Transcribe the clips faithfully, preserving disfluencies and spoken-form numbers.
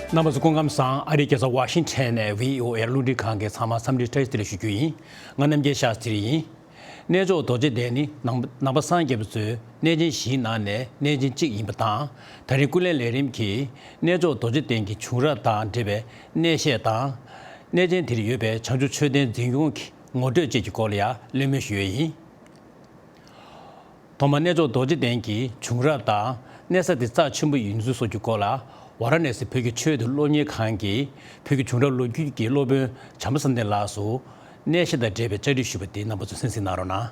རྣམ་པ་ཚོ་སྐུ་ཁམས་བཟང་། ཨ་རིའི་རྒྱལ་ས་ཝ་ཤིང་ཊོན་ནས་བྷི་ཨོ་ཨེ་རླུང་འཕྲིན་ཁང་གི་ཚང་མ་འཚམས་འདྲི་བཀྲ་ཤིས་བདེ་ལེགས་ཞུ་རྒྱུ་ཡིན། ང་རྣམ་རྒྱལ་ཤཱ་སྟྲི་ཡིན། གནས་མཆོག་རྡོ་རྗེ་གདན་ནི་ནང་ནང་པ་སངས་རྒྱས་པ་ཚོས་གནས་ཆེན་བཞིའི་ནང་ནས་གནས་ཆེན་གཅིག་ཡིན་པ་དང་། ད་རིང་ཀུན་གླེང་ལས་རིམ་གྱིས་གནས་མཆོག་རྡོ་རྗེ་གདན་གྱི་བྱུང་རབས་དང་འབྲེལ་བའི་གནས་བཤད་དང་། གནས་ཆེན་དེར་ཡོད་པའི་བྱང་ཆུབ་མཆོད་རྟེན་འཛིན་སྐྱོང་གི་ངོ་སྤྲོད་བཅས་ཀྱི་སྐོར་ལ་ཡང་གླེང་མོལ་ཞུ་ཡས་ཡིན། ཐོག་མར་གནས་མཆོག་རྡོ་རྗེ་གདན་གྱི་བྱུང་རབས་དང་གནས་ས་དེ་རྩ་ཆེན་པོ་ཡིན་ཚུལ་སོགས་ཀྱི་སྐོར་ལ། ཝཱ་ར་ཎ་སི་བོད་ཀྱི་ཆོས་དང་སློབ་གཉེར་ཁང་གི་བོད་ཀྱི་བྱུང་རབས་ལོ་རྒྱུས་ཀྱི་སློབ་དཔོན་བྱམས་པ་བསམ་གཏན་ལགས་སུ་གནས་བཤད་དང་འབྲེལ་བའི་བཅར་འདྲི་ཞུས་པ་དེ་རྣམ་པ་ཚོས་གསན་གཟིགས་གནང་རོགས་གནང་།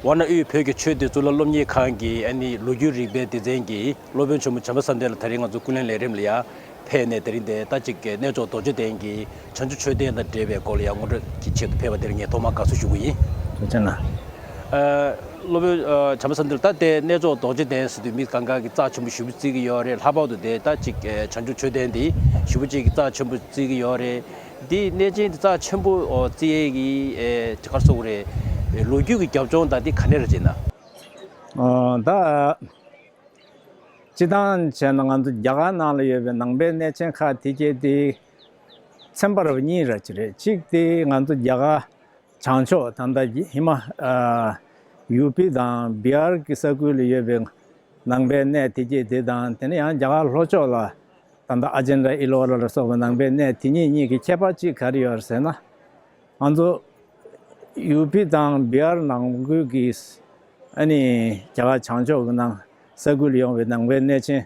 ཝཱ་ར་ཎ་དབུས་བོད་ཀྱི་ཆོས་དང་གཙུག་ལག་སློབ་གཉེར་ཁང་གི་ཨ་ནི་ལོ་རྒྱུས་རིག་པའི་སྡེ་ཚན་གྱི་སློབ་དཔོན་ཆེན་མོ་བྱམས་པ་བསམ་གཏན་ལགས་ད་རིང་ང་ཚོ་ཀུན་གླེང་ལས་རིམ་ལ་ཡང་ཕེབས་ནས། དེ་རིང་འདི་ལྟ་ཅིག་གི་གནས་མཆོག་རྡོ་རྗེ་གདན་གྱི་བྱང་ཆུབ་མཆོད་རྟེན་དང་འབྲེལ་བའི་སྐོར་ལ་ཡང་ངོ་སྤྲོད་ཀྱི་ཆེད་དུ་ཕེབས་པ་དེར་ངས་ཐོག་མར་དགའ་བསུ་ཞུ་གི་ཡིན། ཐུགས་རྗེ་གནང་། ཨ། སློབ་དཔོན་ཨ་བྱམས་པ་བསམ་གཏན་ལགས། ད་ལྟའི་གནས་མཆོག་རྡོ་རྗེ་གདན་ཟེར་དུས་མི་གང་ག་གིས་རྩ་ཆེན་པོ་ཞེ་པོ་བརྩི་གི་ཡོད་རེད། ལྷག་པར་དུ་དེ་ལྟ་ཅིག་ཨ་བྱང་ཆུབ་མཆོད་རྟེན་འདི་ཞེ་པོ་ཅིག་གིས་རྩ་ཆེན་པོ་བརྩི་གི་ཡོད་རེད། འདི་གནས་ཆེན་འདི་རྩ་ཆེན་པོ་ཨོ་བརྩི་ཡས་ཀྱི་ཨེ་ག་རེ་ཟེར་དགོས་རེད། ཨེ་ལོ་རྒྱུས་ཀྱི་རྒྱབ་ལྗོངས་དང་འདི་ག་འདྲ་རེད་ཅེ་ན། ཨོ་ད། སྤྱིར་བཏང་བྱས་ན་ང་ཚོ་རྒྱ་གར་ནང་ལ་ཡོད་པའི་ནང་པའི་གནས་ཆེན་ཁག་དེ་གྱད་དེ་ཚན་པ་ར་བ་གཉིས་ར་ཅིག་རེད། གཅིག་དེ་ང་ཚོ་རྒྱ་གར་བྱང་ཕྱོགས་ད་ལྟ་ཧི་མ་ཨ་ཡུ་པི་དང་བི་ཧར་གྱི་ས་ཁུལ་ལ་ཡོད་པའི་ནང་པའི་གནས་དེ་གྱད་དེ་དང་། དེ་ནས་ཡང་རྒྱ་གར་ལྷོ་ཕྱོགས་ལ་ད་ལྟ་ཨ་ཇན་དྲ་ཨི་ལོ་ར་ལ་སོགས་པའི་ནང་པའི་གནས་དེ་གཉིས་གཉིས་ཀྱི་ཁྱད་པར་གཅིག་ག་རེ་ཡོད་རེད་ཟེར་ན། ང་ཚོ་ཡུ་པི་དང་བི་ཧར་ནང་ཁུལ་གྱི་ཨ་ནི་རྒྱ་གར་བྱང་ཕྱོགས་ཀྱི་ནང་ས་ཁུལ་ལ་ཡོང་བའི་ནང་པའི་གནས་ཆེན་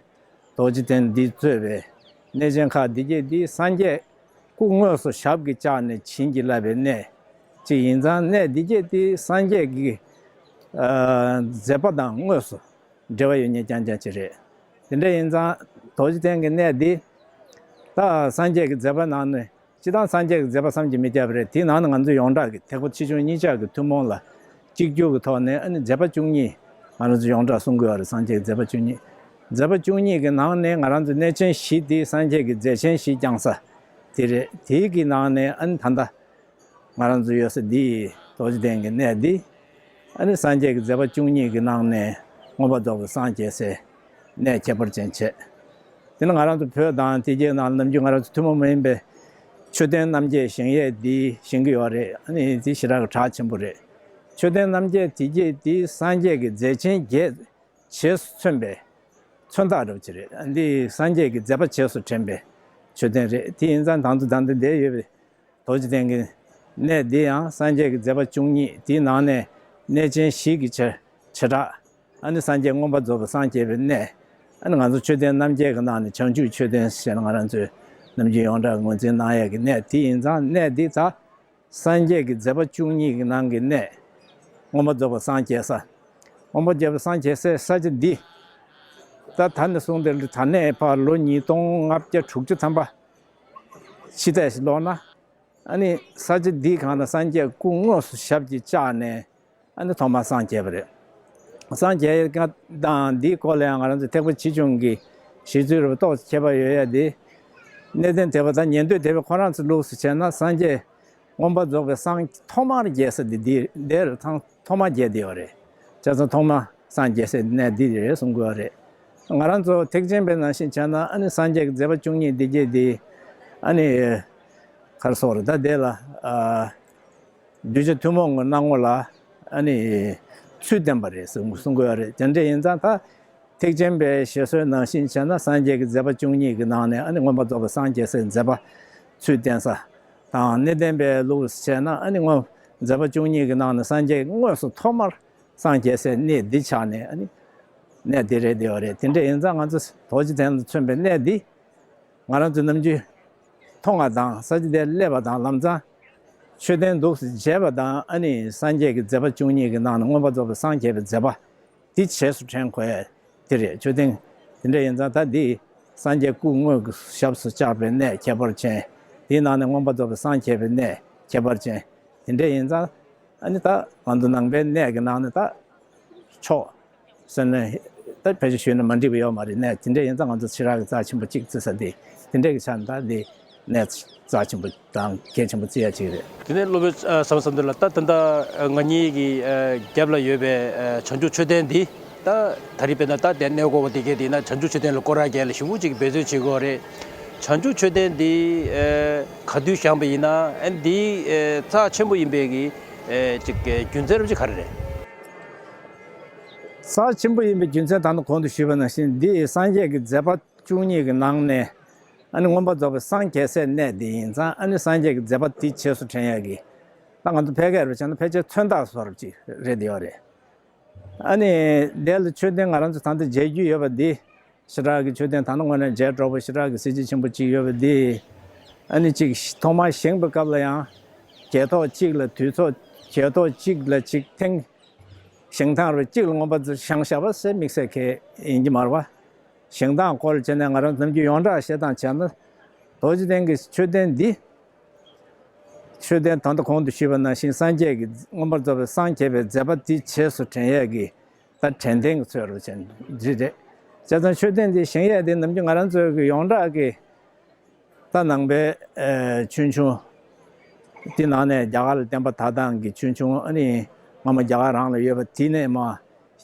རྡོ་རྗེ་གདན་འདི་གཙོས་པའི་གནས་ཆེན་ཁག་འདི་གྱད་འདི་སངས་རྒྱས་སྐུ་དངོས་སུ་ཞབས་ཀྱིས་བཅགས་ནས་བྱིན་གྱིས་བརླབས་པའི་གནས་གཅིག་ཡིན་ཙང་། གནས་འདི་གྱད་འདི་སངས་རྒྱས་ཀྱི་ཨ་མཛད་པ་དང་དངོས་སུ་འབྲེལ་བ་ཡོད་མཁན་རྐྱང་རྐྱང་ཅིག་རེད། དེ་འདྲ་ཡིན་ཙང་རྡོ་རྗེ་གདན་གྱི་གནས་འདི་ད་སངས་རྒྱས་ཀྱི་མཛད་པ་ནང་ནས་སྤྱིར་བཏང་སངས་རྒྱས་ཀྱི་མཛད་པ་བསམ་གྱིས་མི་ཁྱབ་པ་རེད། དེའི་ནང་ནས་ང་ཚོ་ཡོངས་གྲགས་ཀྱི་ཐེག་པ་ཆེ་ཆུང་གཉིས་ཆར་གྱི་ཐུན་མོང་ལ་གཅིག་གྱུར་གྱི་ཐོག་ནས་ཨ་ནི་མཛད་པ་བཅུ་གཉིས་ང་རང་ཚོ་ཡོངས་གྲགས་གསུང་གི་ཡོད་རེད། སངས་རྒྱས་ཀྱི་མཛད་པ་བཅུ་གཉིས། མཛད་པ་བཅུ་གཉིས་ཀྱི་ནང་ནས་ང་རང་ཚོ་གནས་ཆེན་བཞི་དེ་སངས་རྒྱས་ཀྱི་མཛད་ཆེན་བཞི་བསྐྱངས་ས་དེ་རེད། དེའི་གི་ནང་ནས་ཨ་ནི་ད་ལྟ་ང་རང་ཚོ་ཡོད་ས་འདི་རྡོ་རྗེ་གདན་གྱི་གནས་འདི་ཨ་ནི་སངས་རྒྱས་ཀྱི་མཛད་པ་བཅུ་གཉིས་ཀྱི་ནང་ནས་མངོན་པར་རྫོགས་པའི་སངས་རྒྱས་སའི་གནས་ཁྱད་པར་ཅན་བྱས། དེ་ནི་ང་རང་ཚོ་བོད་དང་དེ་གའི་ནང་ནམ་རྒྱུན་ང་རང་ཚོ་ཐུན་མོང་མ་ཡིན་པའི་མཆོད་རྟེན་རྣམ་བརྒྱད་བཞེངས་ཡས་འདི་བཞེངས་ཀྱི་ཡོད་རེད། ཨ་ནི་འདི་ཞེ་དྲག་གི་གྲགས་ཆེན་པོ་རེད། མཆོད་རྟེན་རྣམ་བརྒྱད་དེ་གའི་འདི་སངས་རྒྱས་ཀྱི་མཛད་ཆེན་བརྒྱད་རྗེས་སུ་མཚོན་པའི་མཚོན་རྟགས་འདྲ་པོ་ཅིག་རེད། འདི་སངས་རྒྱས་ཀྱི་མཛད་པ་རྗེས་སུ་དྲན་པའི་མཆོད་རྟེན་རེད། དེ་ཡིན་ཙང་ད་དུང་ད་ལྟ་འདིར་ཡོད་པའི་རྡོ་རྗེ་གདན་གྱི་གནས་འདི་ཡང་སངས་རྒྱས་ཀྱི་མཛད་པ་བཅུ་གཉིས་དེའི་ནང་ནས་གནས་ཆེན་བཞི་གི་བྱེ་བྲག་ཨ་ནི་སངས་རྒྱས་མངོན་པར་རྫོགས་པར་སངས་རྒྱས་པའི་གནས། ཨ་ནི་ང་ཚོ་མཆོད་རྟེན་རྣམ་བརྒྱད་ཀྱི་ནང་ནས་བྱང་ཆུབ་མཆོད་རྟེན་ཞེས་ང་རང་ཚོས་ནམ་རྒྱུན་ཡོངས་གྲགས་ངོས་འཛིན་གནང་ཡས་ཀྱི་གནས་དེ་ཡིན་ཙང་། གནས་འདི་ད་སངས་རྒྱས་ཀྱི་མཛད་པ་བཅུ་གཉིས་ཀྱི་ནང་གི་གནས། མངོན་པར་རྫོགས་པར་སངས་རྒྱས་ས། མངོན་པར་རྫོགས་པར་སངས་རྒྱས་སའི་ས་ཆ་འདི། ད་ད་ནས་བཟུང་སྟེ་ད་ནས་ཕར་ལོ་ཉིས་སྟོང་ལྔ་བརྒྱ་དྲུག་ཅུ་ཐམ་པ་ཕྱི་ཚེས་ཤིག་ལོག་ན། ཨ་ནི་ས་ཆ་འདིའི་སྒང་ལ་སངས་རྒྱས་སྐུ་དངོས་སུ་ཞབས་ཀྱིས་བཅགས་ནས་ཨ་ནི་ཐོག་མར་སངས་རྒྱས་པ་རེད། སངས་རྒྱས་ཀྱི་དང་འདིའི་སྐོར་ལ་ཡང་ང་རང་ཚོ་ཐེག་པ་ཆེ་ཆུང་གི་གཞི་རྩའི་རུ་ཏོག་ཙམ་ཁྱད་པར་ཡོད་ཡ་དེ། གནས་བརྟན་ཐེག་པ་དང་ཉན་ཐོས་ཐེག་པ་ཁོ་རང་ཚོ་ལུགས་སུ་བྱས་ན་སངས་རྒྱས་མངོན་པར་རྫོགས་པའི་སངས་ཐོག་མར་རྒྱས་ས་དེ་འདི་འདིར་ཐང་ཐོག་མར་རྒྱས་བསྡད་ཡོད་རེད། བྱས་ཙང་ཐོག་མར་སངས་རྒྱས་སའི་གནས་འདི་རེད་གསུང་གི་ཡོད་རེད། ང་རང་ཚོ་ཐེག་ཆེན་པའི་ནང་བཞིན་བྱས་ན་ཨ་ནི་སངས་རྒྱས་ཀྱི་མཛད་པ་བཅུ་གཉིས་འདི་གྱད་འདི་ཨ་ནི་ག་རེ་ཟེར་དགོས་རེད། ད་དེ་ལ་ཨ་གདུལ་བྱ་ཐུན་མོང་གི་སྣང་ངོ་ལ་ཨ་ནི་ཚུལ་བསྟན་པ་རེད་གསུང་གསུང་གི་ཡོད་རེད། དེ་འདྲ་ཡིན་ཙང་ད་ཐེག་ཆེན་པའི་བཞེད་སྲོལ་ནང་བཞིན་བྱས་ན་སངས་རྒྱས་ཀྱི་མཛད་པ་བཅུ་གཉིས་ཀྱི་ནང་ནས་ཨ་ནི་མངོན་པར་རྫོགས་པར་སངས་རྒྱས་སའི་མཛད་པ་ཚུལ་བསྟན་ས་དང་། གནས་བརྟན་པའི་ལུགས་སུ་བྱས་ན་ཨ་ནི་མངོན་མཛད་པ་བཅུ་གཉིས་ཀྱི་ནང་ནས་སངས་རྒྱས་དངོས་སུ་ཐོག་མར་སངས་རྒྱས་སའི་གནས་འདི་ཆགས་ནས་ཨ་ནི་གནས་འདི་རེད་བསྡད་ཡོད་རེད། དེ་འདྲ་ཡིན་ཙང་ང་ཚོ་རྡོ་རྗེ་གདན་ལ་མཚོན་པའི་གནས་འདི་ང་རང་ཚོ་ནམ་རྒྱུན་མཐོང་བ་དང་ས་ཆ་དེར་སླེབས་པ་དང་ལམ་སང་མཆོད་རྟེན་འདུག་སེ་མཇལ་བ་དང་ཨ་ནི་སངས་རྒྱས་ཀྱི་མཛད་པ་བཅུ་གཉིས་ཀྱི་ནང་ནས་མངོན་པར་རྫོགས་པའི་སངས་རྒྱས་པའི་མཛད་པ་འདི་རྗེས་སུ་དྲན་དགོས་ཡ་དེ་རེད། མཆོད་རྟེན་དེ་འདྲ་ཡིན་ཙང་ད་འདི་སངས་རྒྱས་སྐུ་དངོས་ཀྱི་ཞབས་སུ་བཅགས་པའི་གནས་ཁྱད་པར་ཅན། དེའི་ནང་ནས་མངོན་པར་རྫོགས་པའི་སངས་རྒྱས་པའི་གནས་ཁྱད་པར་ཅན། དེ་འདྲ་ཡིན་ཙང་ཨ་ནི་ད་ང་ཚོ་ནང་པའི་གནས་ཀྱི་ནང་ནས་ད་ཕྱོགས་ཟེར་ན་ད་ཕལ་ཆེར་ཞུས་ན་མ་འགྲིག་པ་ཡོད་མ་རེད། གནས་དེ་འདྲ་ཡིན་ཙང་ང་ཚོ་ཞེ་དྲག་གི་རྩ་ཆེན་པོ་གཅིག་བརྩི་ས་དེ་དེ་འདྲ་གི་ཆ་ནས་ད་འདི་གནས་རྩ་ཆེན་པོ་དང་གལ་ཆེན་པོ་བརྩི་ཡ་གཅིག་རེད། དེ་ནས་སློབ་དཔོན་ཨ་བྱམས་པ་བསམ་གཏན་ལགས། ད་ད་ལྟ་ང་གཉིས་ཀྱི་ཨ་རྒྱབ་ལ་ཡོད་པའི་ཨ་བྱང་ཆུབ་མཆོད་རྟེན་འདི་ ད་ད་རེས་དཔེར་ན་ད་དེ་གནས་སྐོར་བ་དེ་གས་དེ་ན་བྱང་ཆུབ་མཆོད་རྟེན་ལ་སྐོར་ར་རྒྱག་ལ་ཞེ་པོ་ཅིག་འབད་བརྩོན་བྱེད་དགོས་རེད། བྱང་ཆུབ་མཆོད་རྟེན་འདི་ཨེ་ག་དུས་བཞེངས་པ་ཡིན་ན་ཨེ་འདི་ཨེ་རྩ་ཆེན་པོ་ཡིན་པའི་གི་ཨེ་ཅིག་ཨེ་རྒྱུ་མཚན་རབ་ཅིག་ག་རེ་རེད། རྩ་ཆེན་པོ་ཡིན་པའི་རྒྱུ་མཚན་ད་ནི་གོང་དུ་ཞུས་པ་ནང་བཞིན་འདི་སངས་རྒྱས་ཀྱི་མཛད་པ་བཅུ་གཉིས་ཀྱི་ནང་ནས་ཨ་ནི་མངོན་པར་རྫོགས་པའི་སངས་རྒྱས་སའི་གནས་འདི་ཡིན་ཙང་ཨ་ནི་སངས་རྒྱས་ཀྱི་མཛད་པ་འདི་རྗེས་སུ་དྲན་ཡག་གི་ད་ང་ཚོ་ཕལ་སྐད་རུ་བྱས་ན་ཕལ་ཆེར་མཚོན་རྟགས་བཟོ་འདྲ་ཅིག་རེད་ཡོད་རེད། ཨ་ནི་དེ་ལ་མཆོད་རྟེན་ང་རང་ཚོ་ད་ལྟ་མཇལ་རྒྱུ་ཡོད་པ་འདི་ཞེ་དྲག་གི་མཆོད་རྟེན་ད་ནི་དངོས་གནས་མཇལ་སྤྲོ་པོ་ཞེ་དྲག་གི་གཟི་བརྗིད་ཆེན་པོ་ཅིག་ཡོད་པ་འདི། ཨ་ནི་ཅིག་ཐོག་མར་བཞེངས་པའི་སྐབས་ལ་ཡང་རྒྱལ་ཐོག་གཅིག་ལ་དུས་ཚོད་རྒྱལ་ཐོག་གཅིག་ལ་གཅིག་ཐེངས་བཞེངས་སྟངས་རུ་གཅིག་ལ་མངོན་པར་བཞེངས་བཞག་པ་ཟེར་དམིགས་བསལ་གྱི་ཡིན་གྱི་མ་རེད་པ། བཞེངས་སྟངས་སྐོར་བྱས་ནས་ང་རང་ནམ་རྒྱུན་ཡོངས་གྲགས་བཤད་སྟངས་བྱས་ན། རྡོ་རྗེ་གདན་གྱི་མཆོད་རྟེན་འདི། མཆོད་རྟེན་ད་ལྟ་གོང་དུ་ཞུས་པ་ནང་བཞིན་སངས་རྒྱས་ཀྱི་མངོན་པར་རྫོགས་པའི་སངས་རྒྱས་པའི་མཛད་པ་འདི་རྗེས་སུ་དྲན་ཡས་ཀྱི་ད་དྲན་རྟེན་གྱི་ཚོད་རུ་ཅན་འདི་རེད། བྱས་ཙང་མཆོད་རྟེན་འདི་བཞེངས་ཡས་འདི་ནམ་རྒྱུན་ང་རང་ཚོའི་གི་ཡོངས་གྲགས་ཀྱི་ད་ནང་པའི་ཨེ་ཆོས་འབྱུང་འདི་ནང་ནས་རྒྱ་གར་ལ་བསྟན་པ་དར་སྟངས་ཀྱི་ཆོས་འབྱུང་ཨ་ནི་སྔ་མ་རྒྱ་གར་རང་ལ་ཡོད་པ་དེ་ནས་མ་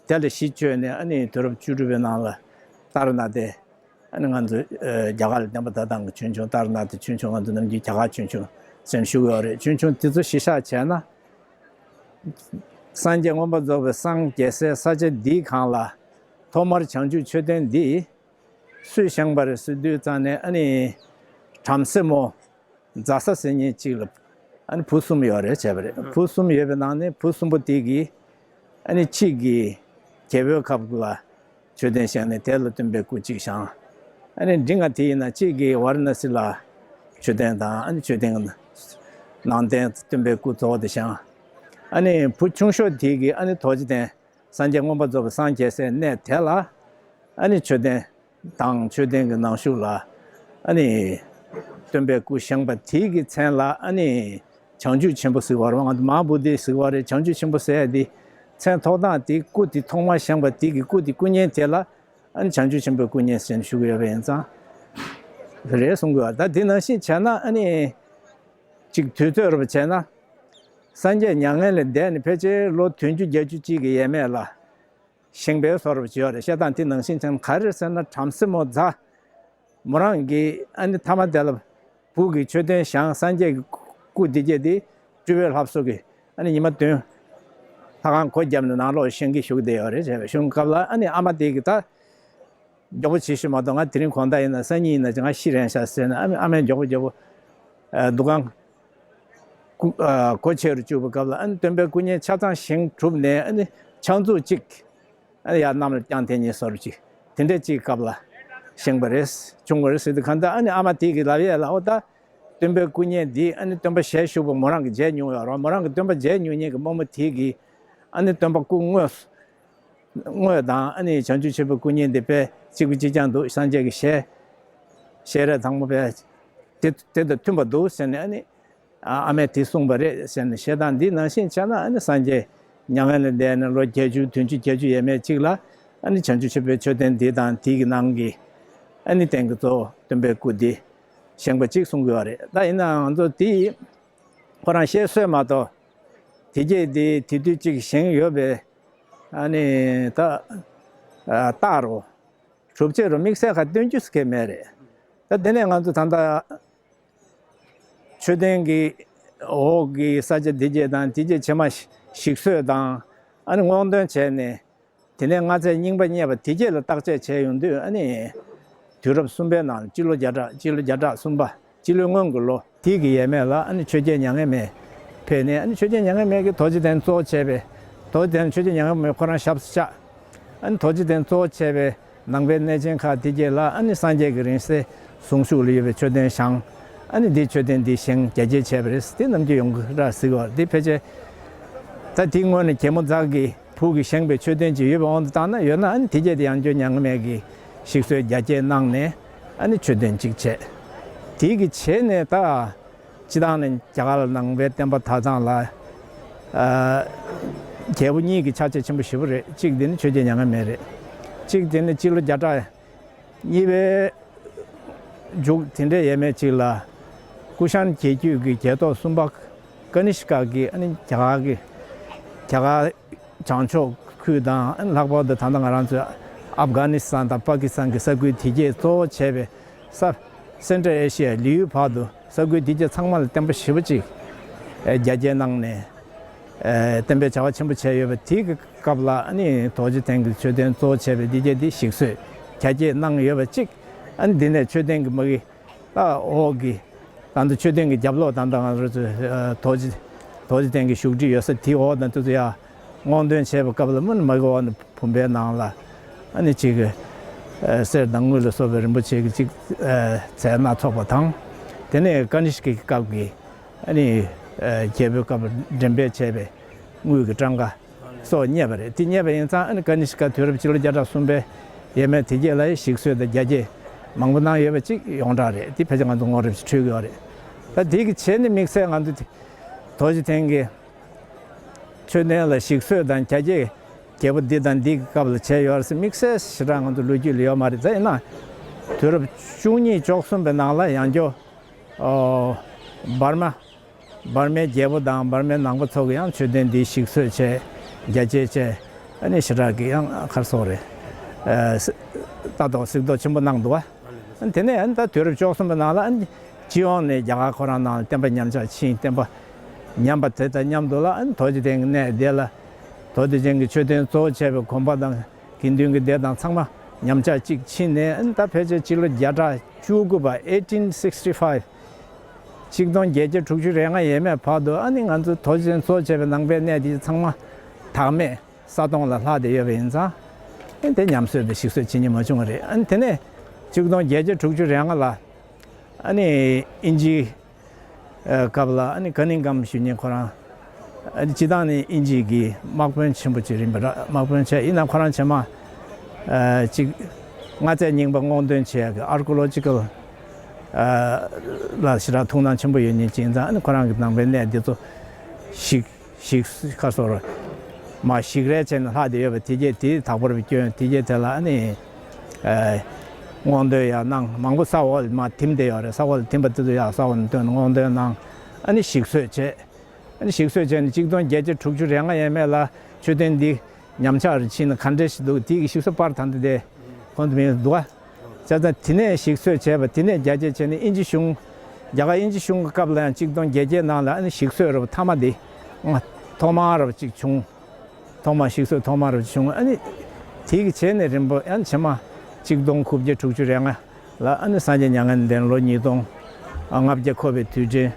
དེ་ལ་གཞི་བཅོལ་ནས་ཨ་ནི་དུས་རབས་བཅུ་དྲུག་པའི་ནང་ལ་ཏཱ་ར་ནཱ་ཐའི་ཨ་ནི་ང་ཚོ་ཨ་རྒྱ་གར་ལ་བསྟན་པ་དར་སྟངས་ཀྱི་ཆོས་འབྱུང་ཏཱ་ར་ནཱ་ཐའི་ཆོས་འབྱུང་ང་ཚོ་ནམ་རྒྱུན་རྒྱ་གར་ཆོས་འབྱུང་ཟེར་ནས་ཞུ་གི་ཡོད་རེད། ཆོས་འབྱུང་དེ་ཚོ་གཞི་བཞག་བྱས་ན། སངས་རྒྱས་མངོན་པར་རྫོགས་པའི་སངས་རྒྱས་སའི་ས་ཆ་འདིའི་སྒང་ལ་ཐོག་མར་བྱང་ཆུབ་མཆོད་རྟེན་འདི་སུས་བཞེངས་པ་རེད་ཟེར་དུས་ཙང་ནས་ཨ་ནི་བྲམ་ཟེ་མོ་ཛ་ས་ཟེར་མཁན་གཅིག་ལ་ཨ་ནི་བུ་གསུམ་ཡོད་རེད་བྱས་པ་རེད། བུ་གསུམ་ཡོད་པའི་ནང་ནས་བུ་གསུམ་པོ་དེ་གིས་ཨ་ནི་གཅིག་གིས་རྒྱལ་པོའི་ཁབ་ལ་མཆོད་རྟེན་བཞེངས་ནས་དེ་ལ་སྟོན་པའི་སྐུ་གཅིག་བཞེངས། ཨ་ནི་འབྲིང་བ་དེ་ཡིན་ན་གཅིག་གིས་ཝཱ་ར་ཎ་སི་ལ་མཆོད་རྟེན་དང་ཨ་ནི་མཆོད་རྟེན་ནང་རྟེན་སྟོན་པའི་སྐུ་གཙོ་བོ་དེ་བཞེངས། ཨ་ནི་བུ་ཆུང་ཤོས་དེ་གིས་ཨ་ནི་རྡོ་རྗེ་གདན་སངས་རྒྱས་མངོན་པར་རྫོགས་པའི་སངས་རྒྱས་སའི་གནས་དེ་ལ་ཨ་ནི་མཆོད་རྟེན་དང་མཆོད་རྟེན་གྱི་ནང་གཞུག་ལ་ཨ་ནི་སྟོན་པའི་སྐུ་བཞེངས་པ་དེ་གི་མཚན་ལ་ཨ་ནི། བྱང་ཆུབ་ཆེན་པོ་ཟེར་བ་རེད། ང་ཚོ་མ་ཧཱ་བོ་དྷི་ཟེར་བ་རེད། བྱང་ཆུབ་ཆེན་པོ་ཟེར་ཡ་དེ་མཚན་ཐོགས་སྟངས་དེ་སྐུ་དེ་ཐོག་མར་བཞེངས་པ་དེ་གི་སྐུ་དེ་སྐུ་བརྙན་དེ་ལ་ཨ་ནི་བྱང་ཆུབ་ཆེན་པོའི་སྐུ་བརྙན་ཟེར་ནས་ཞུ་གི་ཡོད་པ་ཡིན་ཙང་རེད་གསུང་གི་ཡོད། ད་དེ་ནང་བཞིན་བྱས་ན་ཨ་ནི་ཅིག་དུས་ཚོད་རུ་བྱས་ན་སངས་རྒྱས་མྱ་ངན་ལས་འདས་ནས་ཕལ་ཆེར་ལོ་བདུན་ཅུ་བརྒྱད་ཅུ་ཅིག་གི་ཡས་མས་ལ། བཞེངས་པའི་བཟོ་འདྲ་བྱས་ཡོད་རེད། བཤད་སྟངས་དེ་ནང་བཞིན་ཅན་ག་རེ་རེད་ཟེར་ན་བྲམ་ཟེ་མོ་ཛ་མོ་རང་གིས་ཨ་ནི་ཐ་མ་དེ་ལ་བུ་གི་མཆོད་རྟེན་བཞེངས། སངས་རྒྱས་ཀྱི་སྐུ་འདི་སྐད་དེ་སྤྲུལ་པའི་ལྷ་བཟོ་གི་ཨ་ནི་ཉི་མ་བདུན་ལྷ་ཁང་སྒོ་བརྒྱབ་ནས་ནང་ལོགས་བཞེངས་ཀྱི་བཞུགས་བསྡད་ཡོད་རེད་ཟེར་བའི་གཞུང་སྐབས་ལ་ཨ་ནི་ཨ་མ་དེ་གིས་ད་མགྱོགས་པོ་བྱེད་ཤོག་མ་གཏོགས་ང་དེ་རིང་དགོང་དག་ཡིན་ན་སང་ཉིན་ཡིན་ན་ང་ཤི་རན་ཤག་ཟེར་ནས་ཨ་ནི་ཨ་མས་མགྱོགས་པོ་མགྱོགས་པོ་འདུ་ཁང་སྒོ་ཕྱེ་རུ་བཅུག་པའི་སྐབས་ལ་ཨ་ནི་སྟོན་པའི་སྐུ་བརྙན་ཆ་ཚང་བཞེངས་གྲུབ་ནས་ཨ་ནི་ཕྱག་མཛུབ་གཅིག་ཨ་ནི་ཡར་གནམ་ལ་བརྐྱངས་བསྡད་མཁན་བཟོ་འདྲ་ཅིག་དེ་འདྲ་ཅིག་སྐབས་ལ་བཞེངས་པ་རེད། བྱུང་བ་རེད་ཟེར་དུས་གང་ལྟར་ཨ་ནི་ཨ་མ་དེ་གིས་ལབ་ཡས་ལ་ཨོ་ད་སྟོན་པའི་སྐུ་བརྙན་འདི་ཨ་ནི་སྟོན་པ་ཞལ་བཞུགས་པ་མོ་རང་གིས་མཇལ་མྱོང་ཡོད་རེད། མོ་རང་གིས་སྟོན་པ་མཇལ་མྱོང་མཁན་གྱི་རྨོ་མོ་དེ་གིས་ཨ་ནི་སྟོན་པ་སྐུ་དངོས་དངོས་དང་ཨ་ནི་བྱང་ཆུབ་ཆེན་པོའི་སྐུ་བརྙན་འདི་དཔེ་གཅིག་པ་གཅིག་རྐྱང་འདུག་སངས་རྒྱས་ཀྱི་ཞལ་ཞལ་རས་དང་པོ་དཔེ་དེ་དེ་དང་མཐུན་པ་འདུག་ཟེར་ནས་ཨ་ནི། ཨ་ཨ་མས་དེ་གསུངས་པ་རེད་ཟེར་ནས་བཤད་སྟངས་འདི་ནང་བཞིན་བྱས་ན་ཨ་ནི་སངས་རྒྱས་མྱ་ངན་ལས་འདས་ནས་ལོ་བརྒྱད་ཅུ་བདུན་ཅུ་བརྒྱད་ཅུ་ཡས་མས་གཅིག་ལ་ཨ་ནི་བྱང་ཆུབ་ཆེན་པོའི་མཆོད་རྟེན་འདི་དང་དེ་གི་ནང་གི་ཨ་ནི་རྟེན་གྱི་གཙོ་བོ་སྟོན་པའི་སྐུ་འདི་བཞེངས་པ་གཅིག་གསུང་གི་ཡོད་རེད། ད་ཡིན་ནའང་ང་ཚོ་དེ་ཁོ་རང་བཤད་སྲོལ་མ་གཏོགས་དེ་རྗེས་དེ་དེ་དུས་གཅིག་བཞེངས་ཡོད་པའི་ཨ་ནི་ད་རྟགས་རོ་གྲུབ་ཆ་རོ་དམིགས་བསལ་ཁ་སྟོན་རྒྱུ་སྐད་མེད་རེད། ད་དེ་ནས་ང་ཚོ་ད་ལྟ། མཆོད་རྟེན་གྱི་འོག་གི་ས་ཆ་དེ་རྗེས་དང་དེ་རྗེས་ཕྱི་མ་ཞིག་གསོས་དང་ཨ་ནི་སྔོག་འདོན་བྱས་ནས་དེ་ནས་སྔ་ཚེ་རྙིང་པ་རྙེད་པ་དེ་རྗེས་ལ་བརྟག་དཔྱད་བྱས་ཡོང་དུས་ཨ་ནི་དུས་རབས་གསུམ་པའི་ནང་སྤྱི་ལོ་བརྒྱ་ཕྲག་སྤྱི་ལོ་བརྒྱ་ཕྲག་གསུམ་པ་སྤྱི་ལོའི་སྔོན་གྱི་ལོ་དེ་གི་ཡས་མས་ལ་ཨ་ནི་ཆོས་རྒྱལ་མྱ་ངན་མེད་ཕེབས་ནས་ཨ་ནི་ཆོས་རྒྱལ་མྱ་ངན་མེད་ཀྱིས་རྡོ་རྗེ་གདན་གཙོ་བོ་བྱས་པའི་རྡོ་རྗེ་གདན་ཆོས་རྒྱལ་མྱ་ངན་མེད་ཁོ་རང་ཞབས་སུ་བཅགས། ཨ་ནི་རྡོ་རྗེ་གདན་གཙོ་བོ་བྱས་པའི་ནང་པའི་གནས་ཆེན་ཁག་དེ་གྱད་ལ་ཨ་ནི་སངས་རྒྱས་ཀྱི་རིང་བསྲེལ་གཟུངས་གཞུག་ལ་ཡོད་པའི་མཆོད་རྟེན་བཞེངས། ཨ་ནི་འདིའི་མཆོད་རྟེན་འདི་བཞེངས་རྒྱ་སྐྱེད་བྱས་པ་རེད། དེ་ནམ་རྒྱུན་ཡོང་གི་ར་གཟིགས་པ་འདི་ཕལ་ཆེར་ད་དེའི་སྔོན་ནས་རྒྱལ་མོ་ཛ་གི་བུ་གིས་བཞེངས་པའི་མཆོད་རྟེན་ཅིག་ཡོད་པའི་དབང་དུ་བཏང་ན་ཡོད་ན་ཨ་ནི་དེ་གྱད་དེ་ཡང་བསྐྱར་མྱ་ངན་མེད་ཀྱིས་ཞིག་གསོས་རྒྱ་སྐྱེད་གནང་ནས་ཨ་ནི་མཆོད་རྟེན་ཅིག་བྱས། དེ་གི་བྱས་ནས་ད། སྤྱིར་བཏང་ནས་རྒྱ་གར་ལ་ནང་པའི་བསྟན་པ་དར་སྟངས་ལ་ཨ་རྒྱལ་པོ་གཉིས་ཀྱི་ཕྱག་རྗེས་ཆེན་པོ་ཞེ་པོ་རེད། གཅིག་དེ་ནི་ཆོས་རྒྱལ་མྱ་ངན་མེད་རེད། གཅིག་དེ་ནི་སྤྱི་ལོ་བརྒྱ་ཕྲག་གཉིས་པའི་མཇུག་དེ་འདྲའི་ཡས་མས་གཅིག་ལ་ཀུ་ཤཱན་རྒྱལ་རྒྱུད་ཀྱི་རྒྱལ་ཐོག་གསུམ་པ་ཀ་ནི་ཤ་ཀ་གིས་ཨ་ནི་རྒྱ་གར་གྱི་རྒྱ་གར་བྱང་ཕྱོགས་ ཁུལ་དང་། ལྷག་པར་དུ་ད་ལྟ་ང་རང་ཚོའི་ཨབ་གྷ་ནི་སི་ཐན་དང་པ་ཀི་སི་ཐན་གྱི་ས་ཁུལ་དེ་གས་གཙོ་བོ་བྱས་པའི་ས་སེན་ཊྲལ་ཨེ་ཤི་ཡ་ལེའུ་བར་དུ་ས་ཁུལ་དེ་གས་ཚང་མ་ལ་བསྟན་པ་ཞེ་པོ་ཅིག་རྒྱ་སྐྱེད་གནང་ནས། ཨེ། བསྟན་པའི་བྱ་བ་ཆེན་པོ་བྱས་ཡོད་པ་དེ་གི་སྐབས་ལ། ཨ་ནི་རྡོ་རྗེ་གདན་གྱི་མཆོད་རྟེན་གཙོ་བོ་བྱས་པའི་འདི་གས་འདི་ཞིག་གསོས་རྒྱ་སྐྱེད་གནང་ཡོད་པ་གཅིག། ཨ་ནི་འདི་ནས་མཆོད་རྟེན་གྱི་མ་གི་ད་འོག་གི་ད་ལྟ་མཆོད་རྟེན་གྱི་རྒྱབ་ལོགས། ད་ལྟ་ང་རང་ཚོའི་ཨ་རྡོ་རྗེ་རྡོ་རྗེ་གདན་གྱི་བཞུགས་ཁྲི་ཡོད་ས་དེའི་འོག་ད་ལྟ་ཚོ་ཡ་སྔོག་འདོན་བྱས་པའི་སྐབས་ལ་སྨིན་མ་གི་འོག་ནས་བུམ་པའི་ནང་ལ་ཨ་ནི་གཅིག་གི་ཨ་གསེར་དང་དངུལ་ལ་སོགས་པའི་རིན་པོ་ཆེ་གི་གཅིག་ཨ་རྫས་སྣ་ཚོགས་པ་དང་། དེ་ནས་ཀ་ནི་ཤ་ཀའི་སྐབས་ཀྱི་ཨ་ནི་ཨ་རྒྱལ་པོའི་སྐབས་འགྲེམས་སྤེལ་བྱས་པའི་དངུལ་གྱི་ཊམ་ཀ་སོགས་རྙེད་པ་རེད། དེ་རྙེད་པ་ཡིན་ཙང་། ཨ་ནི་ཀ་ནི་ཤ་ཀ་དུས་རབས་སྤྱི་ལོ་བརྒྱ་ཕྲག་གསུམ་པའི་ཡས་མས་དེ་གས་ལ་ཞིག་གསོས་དང་རྒྱ་སྐྱེད་མང་པོ་གནང་ཡོད་པ་གཅིག་ཡོངས་གྲགས་རེད། དེ་ཕལ་ཆེར་ང་ཚོ་ངོ་རེ་བཞིན་འཕྲོད་ཀྱི་ཡོད་རེད། ད་དེ་གི་བྱས་ནས་དམིགས་བསལ་ང་ཚོ་རྡོ་རྗེ་གདན་གྱི་མཆོད་རྟེན་ལ་ཞིག་གསོས་དང་རྒྱ་སྐྱེད་རྒྱལ་པོ་འདི་དང་འདི་གི་སྐབས་ལ་བྱས་ཡོད་རེད་ཟེར་དམིགས་བསལ་ཞེ་དྲག་ང་ཚོ་ལོ་རྒྱུས་ལ་ཡོད་མ་རེད། ད་ཡིན་ན་དུས་རབས་བཅུ་གཉིས་བཅུ་གསུམ་པའི་ནང་ལ་ཡང་བསྐྱར་ཨོ་འབར་མ་འབར་མའི་རྒྱལ་པོ་དང་འབར་མའི་ནང་པ་ཚོ་གིས་ཡང་མཆོད་རྟེན་འདི་ཞིག་གསོས་བྱས། རྒྱ་སྐྱེད་བྱས། ཨ་ནི་ཞེ་དྲག་གི་ཡང་ག་རེ་ཟེར་དགོས་རེད། ཨ་ལྟ་རྟོག་གཟིགས་རྟོག་ཆེན་པོ་གནང་འདུག་བ། ཨ་ནི་དེ་ནས་ཨ་ནི་ད་དུས་རབས་བཅུ་གསུམ་པའི་ནང་ལ། ཨ་ནི་སྤྱི་ཡོངས་ནས་རྒྱ་གར་ཁོ་རང་ནང་ལ་བསྟན་པ་ཉམས་ཆག་ཕྱིན། བསྟན་པ་ཉམས་པ་དེ་དང་མཉམ་དུ་ལ། ཨ་ནི་རྡོ་རྗེ་གདན་གྱི་གནས་དེ་ལ་རྡོ་རྗེ་གདན་གྱི་མཆོད་རྟེན་གཙོ་བོ་བྱས་པའི་དགོན་པ་དང་དགེ་འདུན་གྱི་སྡེ་དང་ཚང་མ་ཉམས་ཆག་ཅིག་ཕྱིན་ནས། ཨ་ནི་ད་ཕལ་ཆེར་སྤྱི་ལོ་བརྒྱ་ཕྲག་བཅུ་དགུ་པ། eighteen sixty five། ཆིག་སྟོང་བརྒྱད་བརྒྱ་དྲུག་ཅུ་རེ་ལྔ་ཡས་མས་བར་དུ། ཨ་ནི་ང་ཚོ་རྡོ་རྗེ་གདན་གཙོ་བྱས་པའི་ནང་པའི་གནས་དེ་ཚང་མ་བདག་མེད་ས་སྟོང་ལ་ལྷག་བསྡད་ཡོད་པ་ཡིན་ཙང་། ཨ་ནི་དེ་ཉམས་གསོས་དང་ཞིག་གསོས་བྱེད་མཁན་མ་བྱུང་བ་རེད། ཨ་ནི་དེ་ནས་ཆིག་སྟོང་བརྒྱད་བརྒྱ་དྲུག་ཅུ་རེ་ལྔ་ལ་ཨ་ནི་དབྱིན་ཇིའི་ཨ་སྐབས་ལ། ཨ་ནི་ཀ་ནིང་གམ་ཞུ་མཁན་ཁོ་རང་། ཨ་ནི་སྤྱིར་བཏང་ནས་དབྱིན་ཇི་གི་དམག་དཔོན་ཆེན་པོ་ཅིག་ཡིན་པ་རེད། དམག་དཔོན་བྱས། ཡིན་ནའང་ཁོ་རང་རྗེས་མ་ཨ་ཅིག་མངའ་རྫས་རྙིང་པ་སྔོག་འདོན་བྱེད་ཡག་གི་ཨར་ཀི་ཡོ་ལོ་ཇི་ཀལ་ཨ་ལ་ཞེ་དྲག་ཐུགས་སྣང་ཆེན་པོ་ཡོད་མཁན་ཅིག་ཡིན་ཙང་། ཨ་ནི་ཁོ་རང་གི་ནང་པའི་གནས་འདི་ཚོ་ཞིག་ཞིག་ཁ་སོར་མ་ཞིག་རལ་བྱས་ནས་ལྷག་བསྡད་ཡོད་པ་དེ་གས་དེ་དག་པར་བསྐྱོན། དེ་གས་དེ་ལ་ཨ་ནི་ཨ་སྔོག་འདོན་ཡག་གནང་། མང་པོ་ས་འོག་ལ་མར་ཐིམ་བསྡད་ཡོད་རེད། ས་འོག་ལ་ཐིམ་པ་དེ་ཚོ་ཡར་ས་འོག་ནས་བཏོན། སྔོག་འདོན་གནང་། ཨ་ནི་ཞིག་གསོས་བྱས། ཨ་ནི་ཞིག་གསོས་བྱས་ནས་ཆིག་སྟོང་བརྒྱད་བརྒྱ་དྲུག་ཅུ་རེ་ལྔ་ཡས་མས་ལ་མཆོད་རྟེན་འདི་ཉམས་ཆག་རུ་ཕྱིན་ནས་ག་འདྲ་ཞིག་འདུག་དེ་གི་ཞིག་གསོ་པར་ད་ལྟ་དེ་གོང་དུ་མིང་འདུག་ག་བྱས་ཙང་། དེ་ནས་ཞིག་གསོས་བྱས་པ། དེ་ནས་རྒྱ་སྐྱེད་བྱས་ནས་དབྱིན་ཇི་གཞུང་། རྒྱ་གར་དབྱིན་ཇི་གཞུང་གི་སྐབས་ལ་ཡང་ཆིག་སྟོང་བརྒྱད་བརྒྱའི་ནང་ལ་ཨ་ནི་ཞིག་གསོས་རུ་མཐའ་མ་འདི་ཐོག་མར་རུ་ཅིག་བྱུང་། ཐོག་མར་ཞིག་གསོས་ཐོག་མར་རུ་བྱུང་། ཨ་ནི་དེ་གི་བྱས་ནས་རིམ་པ་ཡང་རྗེས་མ་ཆིག་སྟོང་དགུ་བརྒྱ་དྲུག་ཅུ་རེ་ལྔ་ལ་ཨ་ནི་སངས་རྒྱས་མྱ་ངན་ལས་འདས་ལོ་ཉིས་སྟོང་ལྔ་བརྒྱ་འཁོར་བའི་དུས་དྲན་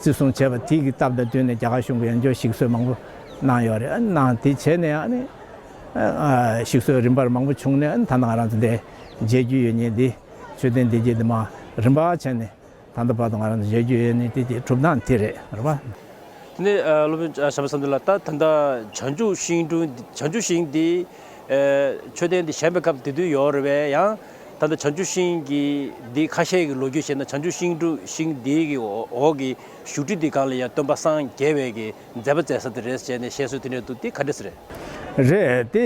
བརྩི་སྲུང་བྱས་པ་དེ་གི་སྟབས་དང་བསྟུན་ནས་རྒྱ་གར་གཞུང་གིས་ཡང་བསྐྱར་ཞིག་གསོས་མང་པོ་གནང་ཡོད་རེད། ཨ་ནི་གནང་། དེ་བྱས་ནས་ཨ་ནི་ཨ་ཞིག་གསོས་རིམ་པར་མང་པོ་བྱུང་ནས། ཨ་ནི་ད་ལྟ་ང་རང་ཚོ་འདིར་མཇལ་རྒྱུ་ཡོད་མཁན་འདི་མཆོད་རྟེན་འདི་གྱད་འདི་མར་རིམ་པ་བྱས་ནས་ད་ལྟ་བར་དུ་ང་རང་ཚོ་མཇལ་རྒྱུ་ཡོད་མཁན་དེ་དེ་གྲུབ་སྟངས་དེ་རེད། རེད་པ། དེ་ནས་ཨ་སློབ་དཔོན་ཨ་བྱམས་པ་བསམ་གྲུབ་ལགས། ད་ད་ལྟ་བྱང་ཆུབ་ཤིང་དྲུང་། བྱང་ཆུབ་ཤིང་འདི་ཨ་མཆོད་རྟེན་འདི་བཞེངས་པའི་སྐབས་དེ་དུས་ཡོད་རེད་པས། ཡང་ད་ལྟ་བྱང་ཆུབ་ཤིང་གི་འདི་ཁ་ཤས་ཀྱི་ལོ་རྒྱུས་བཤད་ན། བྱང་ཆུབ་ཤིང་དྲུང་ཤིང་འདི་གི་འོག་གི་བཞུགས་ཁྲི་འདི་སྒང་ལ་ཡང་སྟོན་པ་སངས་རྒྱས་པའི་གི་མཛད་པ་མཛད་ས་དེ་རེད་ཟེར་ནས་བཤད་སྲོལ་དེ་འདྲ་འདུག་དེ་ག་འདྲ་ཟེར་རེད། རེད་དེ།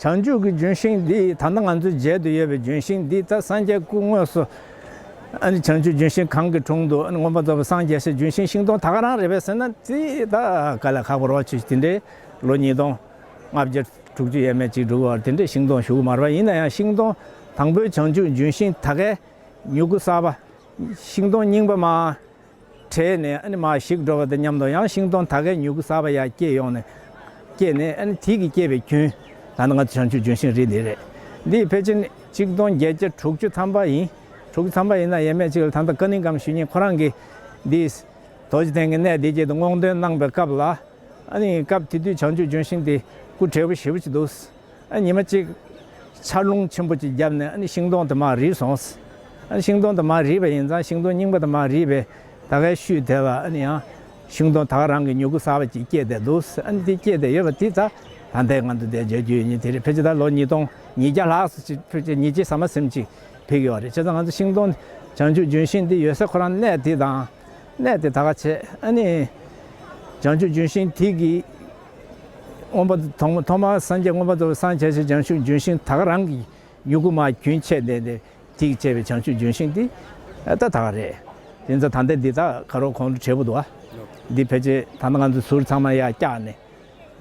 བྱང་ཆུབ་ཀྱི་ལྗོན་ཤིང་འདི། ད་ལྟ་ང་ཚོའི་མཇལ་དུ་ཡོད་པའི་ལྗོན་ཤིང་འདི་ད་སངས་རྒྱས་སྐུ་དངོས་སུ་ཨ་ནི་བྱང་ཆུབ་ལྗོན་ཤིང་གང་གི་དྲུང་དུ་ཨ་ནི་མངོན་པར་རྫོགས་པར་སངས་རྒྱས་ས་ལྗོན་ཤིང་ཤིང་སྡོང་ད་ག་རང་རེད་པས་ཟེར་ན། དེ་ད་དཀའ་ལས་ཁག་པོ་རེད་པ། ཅིག་དེ་འདྲའི་ལོ་ཉིས་སྟོང་ལྔ་བརྒྱ་དྲུག་ཅུ་ཡས་མས་ཅིག་འགྲོ་གི་ཡོད་རེད། དེ་འདྲའི་ཤིང་སྡོང་བཞུགས་ཀྱི་མ་རེད་པ། ཡིན་ན་ཡང་ཤིང་སྡོང་དང་པོའི་བྱང་ཆུབ་ལྗོན་ཤིང་ད་གའི་མྱུ་གུ་གསར་པ། ཤིང་སྡོང་རྙིང་པ་མར་བྲེགས་ནས་ཨ་ནི་མར་ཞིག་འགྲོ་བ་དང་མཉམ་དུ། ཡང་ཤིང་སྡོང་ད་གའི་མྱུ་གུ་གསར་པ་ཡར་སྐྱེས་ཡོང་ནས། སྐྱེས་ནས་ཨ་ནི་དེ་གིས་སྐྱེས་པའི་རྒྱུན། ད་ནི་ང་ཚོ་བྱང་ཆུབ་ལྗོན་ཤིང་རིགས་འདི་རེད། འདི་ཕལ་ཆེར་ཆིག་སྟོང་བརྒྱད་བརྒྱ་དྲུག་ཅུ་ཐམ་པ་ཡིན། དྲུག་ཅུ་ཐམ་པ་ཡིན་ན་ཡས་མས་ཅིག་ལ་ད་ལྟ་ཀ་ནིང་ཀམ་ཞུ་མཁན་ཁོ་རང་གིས་འདི་རྡོ་རྗེ་གདན་གྱི་གནས་འདི་གྱད་དུ་སྔོག་འདོན་གནང་པའི་སྐབས་ལ། ཨ་ནི་སྐབས་དེ་དུས་བྱང་ཆུབ་ལྗོན་ཤིང་དེ་སྐུ་བགྲེས་པོ་ཞེ་པོ་ཅིག་འདུག་ཨ་ཉི་མ་གཅིག་ཆར་རླུང་ཆེན་པོ་ཅིག་བརྒྱབ་ནས་ཨ་ནི་ཤིང་སྡོང་དེ་མར་རིལ་སོང་། ཨ་ནི་ཤིང་སྡོང་དེ་མར་རིལ་བ་ཡིན་ཙང་། ཤིང་སྡོང་རྙིང་པ་དེ་མར་རིལ་བའི་ད་གའི་ཤུལ་དེ་ལ་ཨ་ནི་ཡང་ཤིང་སྡོང་ད་ག་རང་གི་མྱུ་གུ་གསར་པ་ཅིག་སྐྱེས་བསྡད་འདུག་ཨ་ནི་དེ་སྐྱེས་བསྡད་ཡོད་པ་དེ་ད་ད་ལྟའི་ང་ཚོ་འདིར་མཇལ་རྒྱུ་ཡོད་མཁན་དེ་རེད། ཕལ་ཆེར་ད་ལོ་ཉིས་སྟོང་ཉིས་བརྒྱ་ལྷག་ཙམ་ཅིག་ཕལ་ཆེར་ཉིས་བརྒྱ་ཟ་མ་ཟིན་ཅིག་ཕེབས་ཀྱི་ཡོད་རེད། བྱས་ཙང་ང་ཚོ་ཤིང་སྡོང་བྱང་ཆུབ་ལྗོན་ཤིང་འདི་ཡོད་ས་ཁོ་རང་གནས་དེ་དང་། གནས་དེ་ད་ག་བྱས། ཨ་ནི་བྱང་ཆུབ་ལྗོན་ཤིང་དེ་གི་མངོན་པ་ཐོག་མ་ཐོག་མར་སངས་རྒྱས་མངོན་པར་རྫོགས་པར་སངས་རྒྱས་ས་བྱང་ཆུབ་ལྗོན་ཤིང་ད་ག་རང་གི་མྱུ་གུ་མར་རྒྱུན་ཆད་བསྡད་དེ། དེ་གིས་བྱས་པའི་བྱང་ཆུབ་ལྗོན་ཤིང་དེ་ད་ད་ག་རེད། དེ་ཚོ་ད་ལྟ་འདི་ད་ག་རོ་གོང་དུ་བྲིས་པ་འདུག་ཨ། འདི་ཕལ་ཆེར་ད་ལྟ་ང་ཚོ་ཟུར་ཚང་མ་ཡར་བཀྱགས་ནས་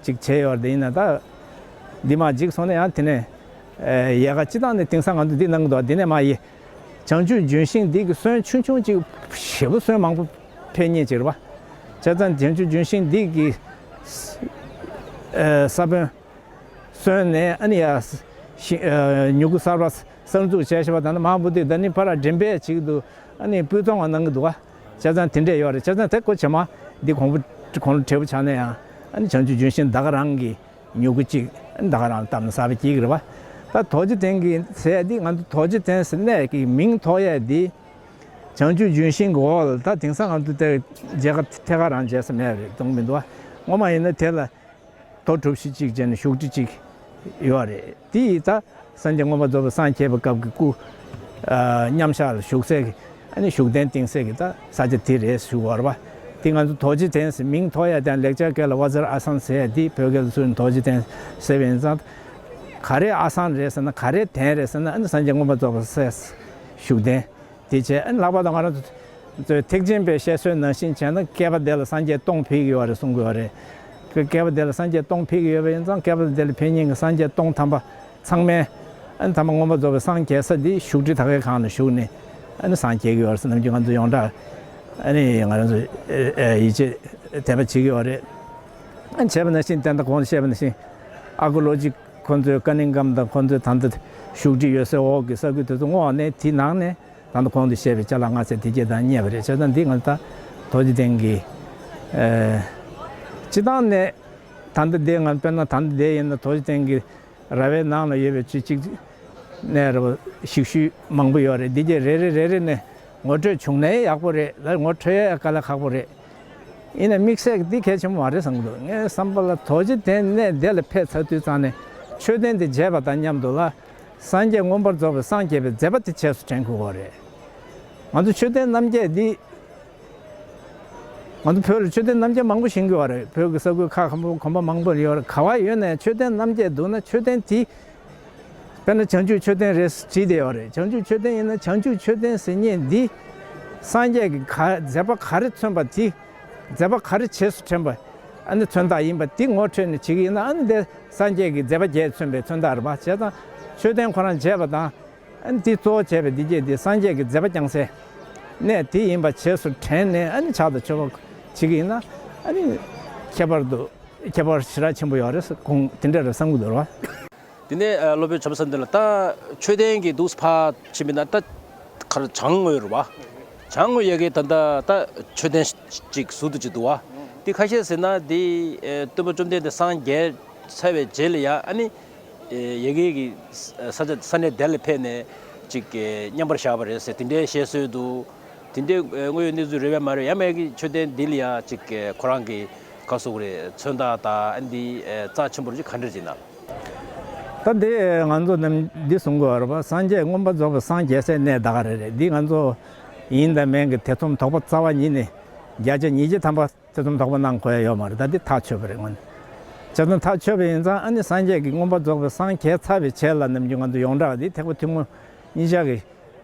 ཅིག་བྱས་ཡོད་རེད། ཡིན་ན་ད་ འདི་མར་འཇིག་སོང་ན་ཡང་དེ་ནས་ཡལ་ག་སྤྱི་བཏང་ནས་དེང་སང་ང་ཚོ་འདི་གནང་གི་འདུག་འདི་ནས་མར་ཡི་བྱང་ཆུབ་ལྗོན་ཤིང་འདི་གི་སོན་ཆུང་ཆུང་ཅིག་ཞེ་པོ་སོན་མང་པོ་འཕེལ་ངེས་ཅིག་རེད་པ། བྱས་ཙང་བྱང་ཆུབ་ལྗོན་ཤིང་འདི་གི་ས་བོན་སོན་ནས་ཨ་ནི་ཡ་ཤི་མྱུ་གུ་གསར་པ་གསར་འཛུགས་བྱས་ཤེས་པ་དང་ན་མང་པོ་འདི་ད་ནི་ཕར་འགྲེམས་སྤེལ་བྱེད་ཀྱི་འདུག་ཨ་ནི་སྤུས་གཙང་བ་གནང་གི་འདུག་བ། བྱས་ཙང་དེ་འདྲས་ཡོད་རེད། བྱས་ཙང་དེ་ཀོ་བྱེ་མ་འདི་གོང་བུ་གོང་བུ་བྲེ་བོ་ཆགས་ན་ཡང་ཨ་ནི་བྱང་ཆུབ་ལྗོན་ཤིང་ད་ག་རང་གི་མྱུ་གུ་གཅིག་ད་ག་རང་བཏབ་ན་གསར་པ་སྐྱེ་གི་རེད་བ། ད་རྡོ་རྗེ་གདན་གྱི་ཟེར་ཡ་འདི་ང་ཚོ་རྡོ་རྗེ་གདན་ཟེར་གནས་ཀྱི་མིང་ཐོགས་ཡ་འདི་བྱང་ཆུབ་ལྗོན་ཤིང་གི་འོག་ལ་ད་དེང་སང་ང་ཚོ་དེ་མཇལ་ཁ་ཐད་ཀ་རང་མཇལ་ས་མེད་རེད་གཏོང་མི་འདུག་བ། ངོ་མ་ཡིན་ན་དེ་ལ་རྡོ་གྲུ་བཞི་གཅིག་བྱས་ནས་བཞུགས་ཁྲི་གཅིག་ཡོད་རེད། དེ་ཡིས་ད་སངས་རྒྱས་མངོན་པར་རྫོགས་པའི་སངས་རྒྱས་པའི་སྐབས་ཀྱི་སྐུ་མཉམ་བཞག་ལ་བཞུགས་སའི་ཨ་ནི་བཞུགས་གདན་བཏིང་སའི་གི་ད་ས་ཆ་དེ་རེད་ཞུ་བར་བ། དེ་ང་ཚོ་རྡོ་རྗེ་གདན་ཟེར་མིང་ཐོགས་ཡ་དང་ལེགས་སྦྱར་སྐད་ལ་བཛྲ་ཨ་སཾ་ཟེར་ཡ་དེ་བོད་སྐད་ལ་ཚུར་རྡོ་རྗེ་གདན་ཟེར་བ་ཡིན་ཙང་ག་རེ་ཨ་སཾ་རེད་ཟེར་ན་ག་རེ་གདན་རེད་ཟེར་ན་ཨ་ནི་སངས་རྒྱས་མངོན་པར་རྫོགས་པའི་སའི་བཞུགས་གདན་དེ་བྱས་ཨ་ནི་ལྷག་པར་དུ་ང་རང་ཚོ་ཐེག་ཆེན་པའི་བཤད་སྲོལ་ནང་བཞིན་བྱས་ན་བསྐལ་པ་འདི་ལ་སངས་རྒྱས་སྟོང་ཕེབས་ཀྱི་ཡོད་རེད་གསུང་གི་ཡོད་རེད། བསྐལ་པ་འདི་ལ་སངས་རྒྱས་སྟོང་ཕེབས་ཀྱི་ཡོད་པ་ཡིན་ཙང་བསྐལ་པ་འདི་ལ་ཕེབས་མཁན་གྱི་སངས་རྒྱས་སྟོང་ཐམ་པ་ཚང་མས་ཨ་ནི་ཐ་མ་མངོན་པར་རྫོགས་པའི་སངས་རྒྱས་ས་འདི་བཞུགས་ཁྲི་ད་གའི་སྒང་ལ་བཞུགས་ནས་ཨ་ནི་སངས་རྒྱས་ཀྱི་ཡོད་རེད་ཟེར་ནམ་རྒྱུན་ང་ཚོ་ཡོངས་གྲགས་ཨ་ནི་ང་རང་ཚོ་ཡིད་ཆེས་དད་པ་བྱེད་ཀྱི་ཡོད་རེད། ཨ་ནི་བྱས་པ་ནང་བཞིན་ད་ལྟ་གོང་དུ་བཤད་པ་ནང་བཞིན་ཨར་ཀོ་ལོ་ཇི་ཁོང་ཚོའི་ཀ་ནིང་གམ་དང་ཁོང་ཚོའི་ད་ལྟ་བཞུགས་ཁྲི་ཡོད་སའི་འོག་གི་ས་ཁུལ་དེ་ཚོ་སྔོག་ནས་དེའི་ནང་ནས་ད་ལྟ་གོང་དུ་བཤད་པའི་ཅ་ལག་ལྔ་ཚན་དེ་སྐྱེ་དང་རྙེད་པ་རེད། བྱས་ཙང་འདི་ང་ཚོ་ད་རྡོ་རྗེ་གདན་གྱི་སྤྱི་བཏང་ནས་ད་ལྟ་འདི་ང་དཔེར་ན་ད་ལྟ་འདི་ཡིན་ན་རྡོ་རྗེ་གདན་གྱི་ར་བའི་ནང་ལ་ཡོད་པའི་ཆུ་གཅིག་ནས་ར་བ་ཞིག་ཤུལ་མང་པོ་ཡོད་རེད། འདི་གྱད་རེ་རེ་རེ་རེ་ནས་ངོ་སྤྲོད་བྱུང་ནའི་ཡག་པོ་རེད་ལ་ངོ་འཕྲོད་ཡ་དཀའ་ལས་ཁག་པོ་རེད། ཡིན་ན་དམིགས་བསལ་འདི་གལ་ཆེན་པོ་མ་རེད་བསམ་གྱི་འདུག་ངའི་བསམ་པ་ལ་རྡོ་རྗེ་གདན་གནས་འདི་ལ་ཕེབས་ཚར་དུས་ཙང་ནས་མཆོད་རྟེན་འདི་མཇལ་བ་དང་མཉམ་དུ་ལ་སངས་རྒྱས་མངོན་པར་རྫོགས་པའི་སངས་རྒྱས་པའི་མཛད་པ་དེ་རྗེས་སུ་དྲན་དགོས་པ་རེད། ང་ཚོ་མཆོད་རྟེན་རྣམ་བརྒྱད་འདི་ང་ཚོ་བོད་ལ་མཆོད་རྟེན་རྣམ་བརྒྱད་མང་པོ་བཞེངས་ཀྱི་ཡོད་རེད། བོད་ཀྱི་ས་ཁུལ་ཁག་ཁག་པོ་གོམ་པ་མང་པོ་ཡོད་རེད། ག་བ་ཡོད་ནའི་མཆོད་རྟེན་རྣམ་བརྒྱད་འདུག་ན་མཆོད་རྟེན་དེ་དཔེར་ན་བྱང་ཆུབ་མཆོད་རྟེན་རེད་བྲིས་བསྡད་ཡོད་རེད། བྱང་ཆུབ་མཆོད་རྟེན་ཡིན་ན་བྱང་ཆུབ་མཆོད་རྟེན་ཟེར་མཁན་འདི་སངས་རྒྱས་ཀྱི་ག་མཛད་པ་ག་རེ་མཚོན་པ་དེ་མཛད་པ་ག་རེ་རྗེས་སུ་དྲན་པ་ཨ་ནི་མཚོན་རྟགས་ཡིན་པ་འདི་ངོ་འཕྲོད་ནས་བྱེད་ཀྱི་ཡིན་ན་ཨ་ནི་འདི་སངས་རྒྱས་ཀྱི་མཛད་པ་བརྒྱད་མཚོན་པའི་མཚོན་རྟགས་རེད་པ། བྱས་ཙང་མཆོད་རྟེན་ཁོ་རང་མཇལ་བ་དང་ཨ་ནི་འདི་གཙོ་བོ་བྱས་པའི་འདི་སྐྱེས་འདི་སངས་རྒྱས་ཀྱི་མཛད་པ་བསྐྱངས་སའི་གནས་དེ་ཡིན་པ་རྗེས་སུ་དྲན་ནས་ཨ་ནི་ཕྱག་དང་མཆོད་པ་བྱེད་ཀྱི་ཡིན་ན་ཨ་ནི་ཁྱད་པར་དུ་ཁྱད་པར་ཞེ་དྲག་ཆེན་པོ་ཡོད་རེད་ཁོང་དེ་འདྲ་རེད་བསམ་གྱི་འདུག་ར། དེ་ནས་ཨ་སློབ་དཔོན་བྱམས་པ་བསམ་གཏན་ལགས་ད་མཆོད་རྟེན་གྱི་འདུག་ཕར་ཕྱིན་པ་ན་ད་གར་བྱང་ངོས་རེད་བ། བྱང་ངོས་ཡ་གི་ད་ད་ད་མཆོད་རྟེན་ཅིག་ཟུར་དུ་ཅིག་འདུག་བ། དེ་ཁ་ཤས་ཟེར་ན་དེ་ཨེ་སྟོན་པ་བཅོམ་ལྡན་འདས་སངས་རྒྱས་ཚར་བའི་རྗེས་ལ་ཡ་ཨ་ནི་ཨེ་ཡ་གི་གི་ས་ཆ་ས་གནས་དེ་ལ་ཕེབས་ནས་ཅིག་ཨེ་མཉམ་པར་བཞག་པ་རེད་ཟེར་དེ་འདྲའི་བཤད་སྲོལ་འདུག་དེ་འདྲའི་དངོས་ཡོད་གནས་ཚུལ་རེད་པས་མ་རེད་ཡང་མེད་ཀྱི་མཆོད་རྟེན་འདི་ལ་ཡང་ཅིག་ཁོ་རང་གི་ག་སོགས་རེད་མཚོན་རྟགས་དང་ཨ་འདི་རྩ་ཆེན་པོ་རེད་ཅིག་ག་འདྲ་ཅིག་ན། ད་འདི་ང་ཚོ་ནམ་འདི་གསུང་དགོས་པ་རེད་པ། སངས་རྒྱས་མངོན་པར་རྫོགས་པའི་སངས་རྒྱས་སའི་གནས་ད་ག་རེ་རེད། འདི་ང་ཚོ་ཡིན་དང་མིན་གྱི་ཐེ་ཚོམ་དོགས་པ་རྩ་བ་ཉིད་ནས་བརྒྱ་ཆ་ཉིས་བརྒྱ་ཐམ་པ་ཐེ་ཚོམ་དོགས་པ་གནང་དགོས་ཡ་ཡོད་མ་རེད། ད་འདི་ཐག་ཆོད་པ་རེད་དངོས་གནས། བྱས་ཙང་ཐག་ཆོད་པ་ཡིན་ཙང་ཨ་ནི་སངས་རྒྱས་ཀྱི་མངོན་པར་རྫོགས་པའི་སངས་རྒྱས་ཚར་བའི་རྗེས་ལ་ནམ་རྒྱུན་ང་ཚོ་ཡོངས་གྲགས་འདི་ཐེག་པ་ཐུན་མོང་གཉིས་ཆར་གྱི་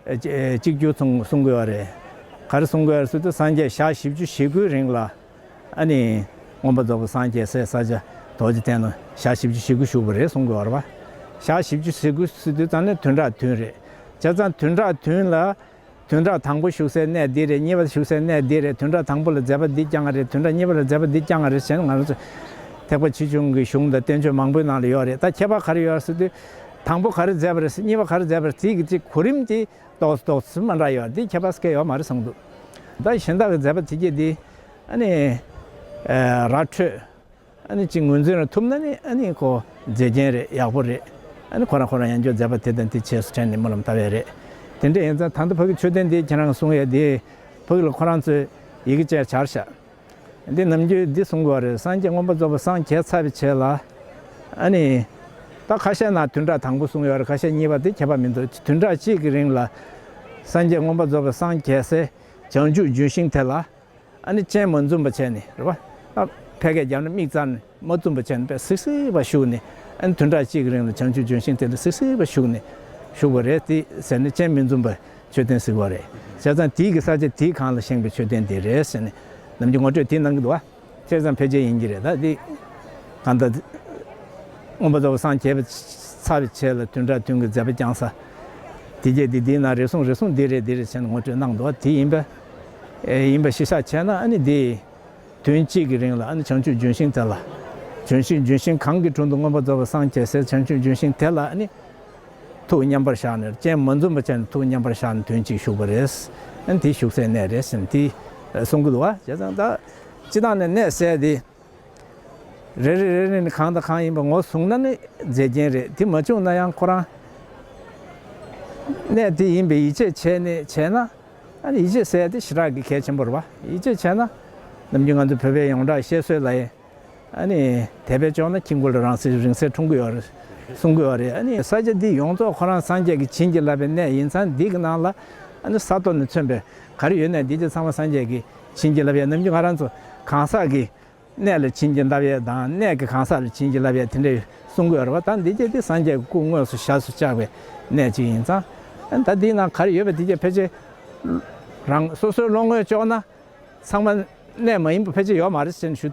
ཨེ་ཅི་ཨེ་གཅིག་གྱུར་གསུང་གསུང་དགོས་པ་རེད། ག་རེ་གསུང་དགོས་ཡ་ཟེར་དུས་སངས་རྒྱས་ཞག་བཞི་བཅུ་ཞེ་དགུའི་རིང་ལ་ཨ་ནི་མངོན་པར་རྫོགས་པའི་སངས་རྒྱས་སའི་ས་ཆ་རྡོ་རྗེ་གདན་ལ་ཞག་བཞི་བཅུ་ཞེ་དགུ་བཞུགས་པ་རེད་གསུང་དགོས་པ་རེད་པ། ཞག་བཞི་བཅུ་ཞེ་དགུ་ཟེར་དུས་ཙམ་ནས་བདུན་ཕྲག་བདུན་རེད། བྱས་ཙང་བདུན་ཕྲག་བདུན་ལ་བདུན་ཕྲག་དང་པོ་བཞུགས་སའི་གནས་འདི་རེད། གཉིས་པ་བཞུགས་སའི་གནས་འདི་རེད། བདུན་ཕྲག་དང་པོ་ལ་མཛད་པ་འདི་བསྐྱངས་པ་རེད། བདུན་ཕྲག་གཉིས་པ་ལ་མཛད་པ་འདི་བསྐྱངས་པ་རེད་ཟེར་ནས་ང་རང་ཚོ་ཐེག་པ་ཆེ་ཆུང་གི་གཞུང་དང་བསྟན་བཅོས་མང་པོའི་ནང་ལ་ཡོད་རེད། ད་ཁྱད་པར་ག་རེ་ཡོད་ཟེར་དུས་དང་པོ་ག་རེ་མཛད་པ་རེད་ཟེར་གཉིས་པ་ག་རེ་མཛད་པ་རེད་ཟེར་གི་ཅིག་གོ་རིམ་དེ་ཏོག་ཙམ་ཏོག་ཙམ་མ་འདྲ་ཡོད་རེད། དེ་ཁྱད་པར་སྐད་ཡོད་མ་རེད་བསམ་འདུག་ད་གཞན་དག་གི་མཛད་པ་དེ་གྱད་དེ་ཨ་ནི་ར་འཕྲོད་ཨ་ནི་ཅིག་ངོས་འཛིན་ར་ཐུབ་ན་ནི་ཨ་ནི་ཁོ་མཛེས་རྒྱན་རེད། ཡག་པོ་རེད། ཨ་ནི་ཁོ་རང་ཁོ་རང་ཡང་བསྐྱར་མཛད་པ་དེ་དང་དེ་རྗེས་སུ་དྲན་ནས་སྨོན་ལམ་བཏབ་ཡས་རེད། དེ་འདྲ་ཡིན་ཙང་ད་ལྟ་ཕ་གི་མཆོད་རྟེན་དེ་ཁྱེད་རང་གསུང་ཡས་དེ་ཕ་གི་ལ་ཁོ་རང་ཚོས་ཡི་གེ་བཅས་སྦྱར་ཤག་འདི་ནམ་རྒྱུན་འདི་གསུང་དགོས་རེད། སངས་རྒྱས་མངོན་པར་རྫོགས་པའི་སངས་རྒྱས་ཚར་བའི་རྗེས་ལ་ཨ་ནི་ད་ཁ་ཤས་ན་བདུན་ཕྲག་དང་པོ་གསུང་ཡོད་རེད། ཁ་ཤས་གཉིས་པ་དེ་ཁྱད་པར་མི་འདུག་བདུན་ཕྲག་གཅིག་གི་རིང་ལ་སངས་རྒྱས་མངོན་པར་རྫོགས་པའི་སངས་རྒྱས་སའི་བྱང་ཆུབ་ལྗོན་ཤིང་དེ་ལ་ཨ་ནི་སྤྱན་མ་འཛུམ་པ་བྱས་ནས་རེད་པ། ཨ་ཕལ་སྐད་རྒྱབ་ན་མིག་བཙར་ནས་མ་བཙུམ་པ་བྱས་ནས་དཔེ་སིག་སིག་པ་བཞུགས་ནས་ཨ་ནི་བདུན་ཕྲག་གཅིག་གི་རིང་ལ་བྱང་ཆུབ་ལྗོན་ཤིང་དེ་ལ་སིག་སིག་པ་བཞུགས་ནས་བཞུགས་པ་རེད། དེ་ཟེར་ནས་སྤྱན་མི་འཛུམ་པ་མཆོད་རྟེན་ཟེར་བ་རེད། བྱས་ཙང་དེའི་གི་ས་ཆ་དེའི་སྒང་ལ་བཞེངས་པའི་མཆོད་རྟེན་དེ་རེད་ཟེར་ནས་ནམ་རྒྱུན་ངོ་སྤྲོད་དེ་གནང་གི་འདུག་བ། བྱས་ཙང་ཕལ་ཆེར་ཡིན་གྱི་རེད། ད་དེ་གང་ལྟར་ མངོན་པར་རྫོགས་པར་སངས་རྒྱས་པ་ཚར་བའི་ཆེད་ལ་དོན་དག་དོན་གྱི་མཛད་པ་བསྐྱངས་ས། དེ་རྗེས་དེ་དེའི་ནང་རེ་ཟུང་རེ་ཟུང་འདི་རེད་འདི་རེད་བྱས་ནས་ངོ་སྤྲོད་གནང་འདུག་དེ་ཡིན་པ་ཡིན་པ་གཞི་བཞག་བྱས་ན་ཨ་ནི་འདི་དུས་གཅིག་གི་རིང་ལ་ཨ་ནི་བྱང་ཆུབ་ལྗོན་ཤིང་དེ་ལ་ལྗོན་ཤིང་ལྗོན་ཤིང་གང་གི་དྲུང་དུ་མངོན་པར་རྫོགས་པར་སངས་རྒྱས་སའི་བྱང་ཆུབ་ལྗོན་ཤིང་དེ་ལ་ཨ་ནི་ཐུགས་མཉམ་པར་བཞག་ནས་སྤྱན་མ་འཛུམ་པ་བྱས་ནས་ཐུགས་མཉམ་པར་བཞག་ནས་དུས་གཅིག་བཞུགས་པ་རེད། ཨ་ནི་དེ་བཞུགས་སའི་གནས་རེད་ཟེར་ནས་དེ་གསུང་གི་འདུག་བ། བྱས་ཙང་ད་སྤྱི་བཏང་ནས་གནས་ཟེར་དེ། རེ་རེ་རེ་རེ་ནི་གང་དང་གང་ཡིན་པ་ངོས་བཟུང་ན་ནི་མཛེས་རྒྱན་རེད། དེ་མ་བྱུང་ན་ཡང་ཁོ་རང་གནས་དེ་ཡིན་པའི་ཡིད་ཆེས་བྱས་ནས་བྱས་ན། ཨ་ནི་ཡིད་ཆེས་ཟེར་དེ་ཞེ་དྲག་གི་གལ་ཆེན་པོ་རེད་བ། ཡིད་ཆེས་བྱས་ན་ནམ་རྒྱུན་ང་ཚོ་བོད་པའི་ཡོངས་གྲགས་བཤད་སྲོལ་ལ་ཡིན། ཨ་ནི་དེ་བས་ལྕོགས་ན་ཁྱི་མགོ་ལ་རིང་བསྲེལ་རིང་བསྲེལ་འཁྲུངས་ཀྱི་ཡོད་རེད་གསུང་གི་ཡོད་རེད། ཨ་ནི་ས་ཆ་འདི་ཡོངས་རྫོགས་ཁོ་རང་སངས་རྒྱས་ཀྱིས་བྱིན་གྱིས་བརླབས་པའི་གནས་ཡིན་ཙང་འདི་གི་ནང་ལ་ཨ་ནི་ས་རྡོ་ནས་མཚོན་པའི་ག་རེ་ཡོད་ན་འདི་ཚོ་ཚང་མ་སངས་རྒྱས་ཀྱིས་བྱིན་གྱིས་བརླབས་ཡས། ནམ་རྒྱུན་ང་རང་ཚོ་གང་ཟག་གི་གནས་ལ་བྱིན་གྱིས་བརླབས་ཡས་དང་གནས་ཀྱི་གང་ཟག་ལ་བྱིན་གྱིས་བརླབས་ཡས་དེ་འདྲའི་གསུང་གི་ཡོད་རེད་བ། ད་འདི་རྗེས་འདི་སངས་རྒྱས་ཀྱི་སྐུ་དངོས་སུ་ཞབས་སུ་བཅགས་པའི་གནས་གཅིག་ཡིན་ཙང་། ཨ་ནི་ད་འདིའི་ནང་ག་རེ་ཡོད་པ་འདི་རྗེས་ཕལ་ཆེར་རང་སོ་སོའི་བློ་ངོས་ལྕོགས་ན་ཚང་མ་གནས་མ་ཡིན་པ་ཕལ་ཆེར་ཡོད་མ་རེད་ཟེར་ནས་ཞུ་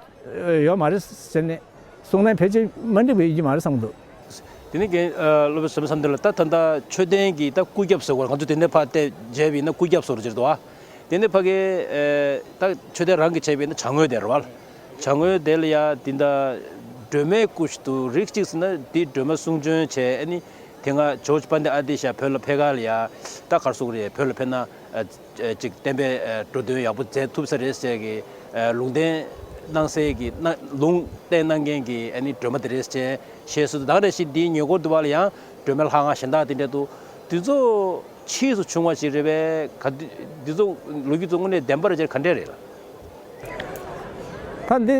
ཡོད་མ་རེད་ཟེར་ནས་གསུང་ན་ཕལ་ཆེར་མ་འགྲིག་པ་ཡོད་ཀྱི་མ་རེད་བསམ་གྱི་འདུག་དེ་ནི་རྒན་ཨ་སློབ་དཔོན་ཟེར་མ་བསམ་དེ་ལ་ད་ད་ལྟ་མཆོད་རྟེན་གྱི་ད་སྐུ་རྒྱབ་ཟེར་བ་ང་ཚོ་དེ་འདྲ་ཕར་བལྟས་མཇལ་བ་ཡིན་ན་སྐུ་རྒྱབ་ཟེར་བ་ཅིག་འདུག་ཨ། དེ་འདྲ་ཕ་གི་ཨ་ད་མཆོད་རྟེན་རང་གི་བྱས་པ་ཡིན་ན་བྱ་དངོས་དེ་རེད་བ། བྱ་དངོས་དེ་ལ་ཡ་དེ་འདྲ་སྒྲོལ་མའི་སྐུ་ཞིག་འདུག་རིགས་གཅིག་ཟེར་ན་དེ་སྒྲོལ་མ་གསུང་བྱོན་བྱས། ཨ་ནི་དེ་སྔ་ཇོ་བོ་རྗེ་དཔལ་ལྡན་ཨ་ཏི་ཤ་བོད་ལ་ཕེབས་སྐབས་ལ་ཡ་ད་ག་རེ་ཟེར་དགོས་རེད། བོད་ལ་ཕེབས་ན་ཨ། ཅིག་བསྟན་པའི་འགྲོ་དོན་ཡག་པོ་མཛད་ཐུབ་ས་རེད་ཟེར་གི་ལུང་བསྟན་གནང་སའི་གི་གནང་ལུང་བསྟན་གནང་མཁན་གྱི་ཨ་ནི་སྒྲོལ་མ་དེ་རེད་ཅེས་བཤད་སྲོལ་དང་། རེ་ཞིག་འདིའི་ཉེ་འཁོར་དུ་བ་ལ་ཡང་སྒྲོལ་མའི་ལྷ་ཁང་གཞན་དག་དེ་འདྲ་འདུག་དེ་ཚོ་ཕྱིས་སུ་བྱུང་བ་ཞིག་རེད་པས། ག་དུས་འདི་ཚོ་ལོ་རྒྱུས་ཚོ་དངོས་གནས་བདེན་པ་རེད་ཅེས་ག་འདྲས་རེད་ལ། ད་འདི་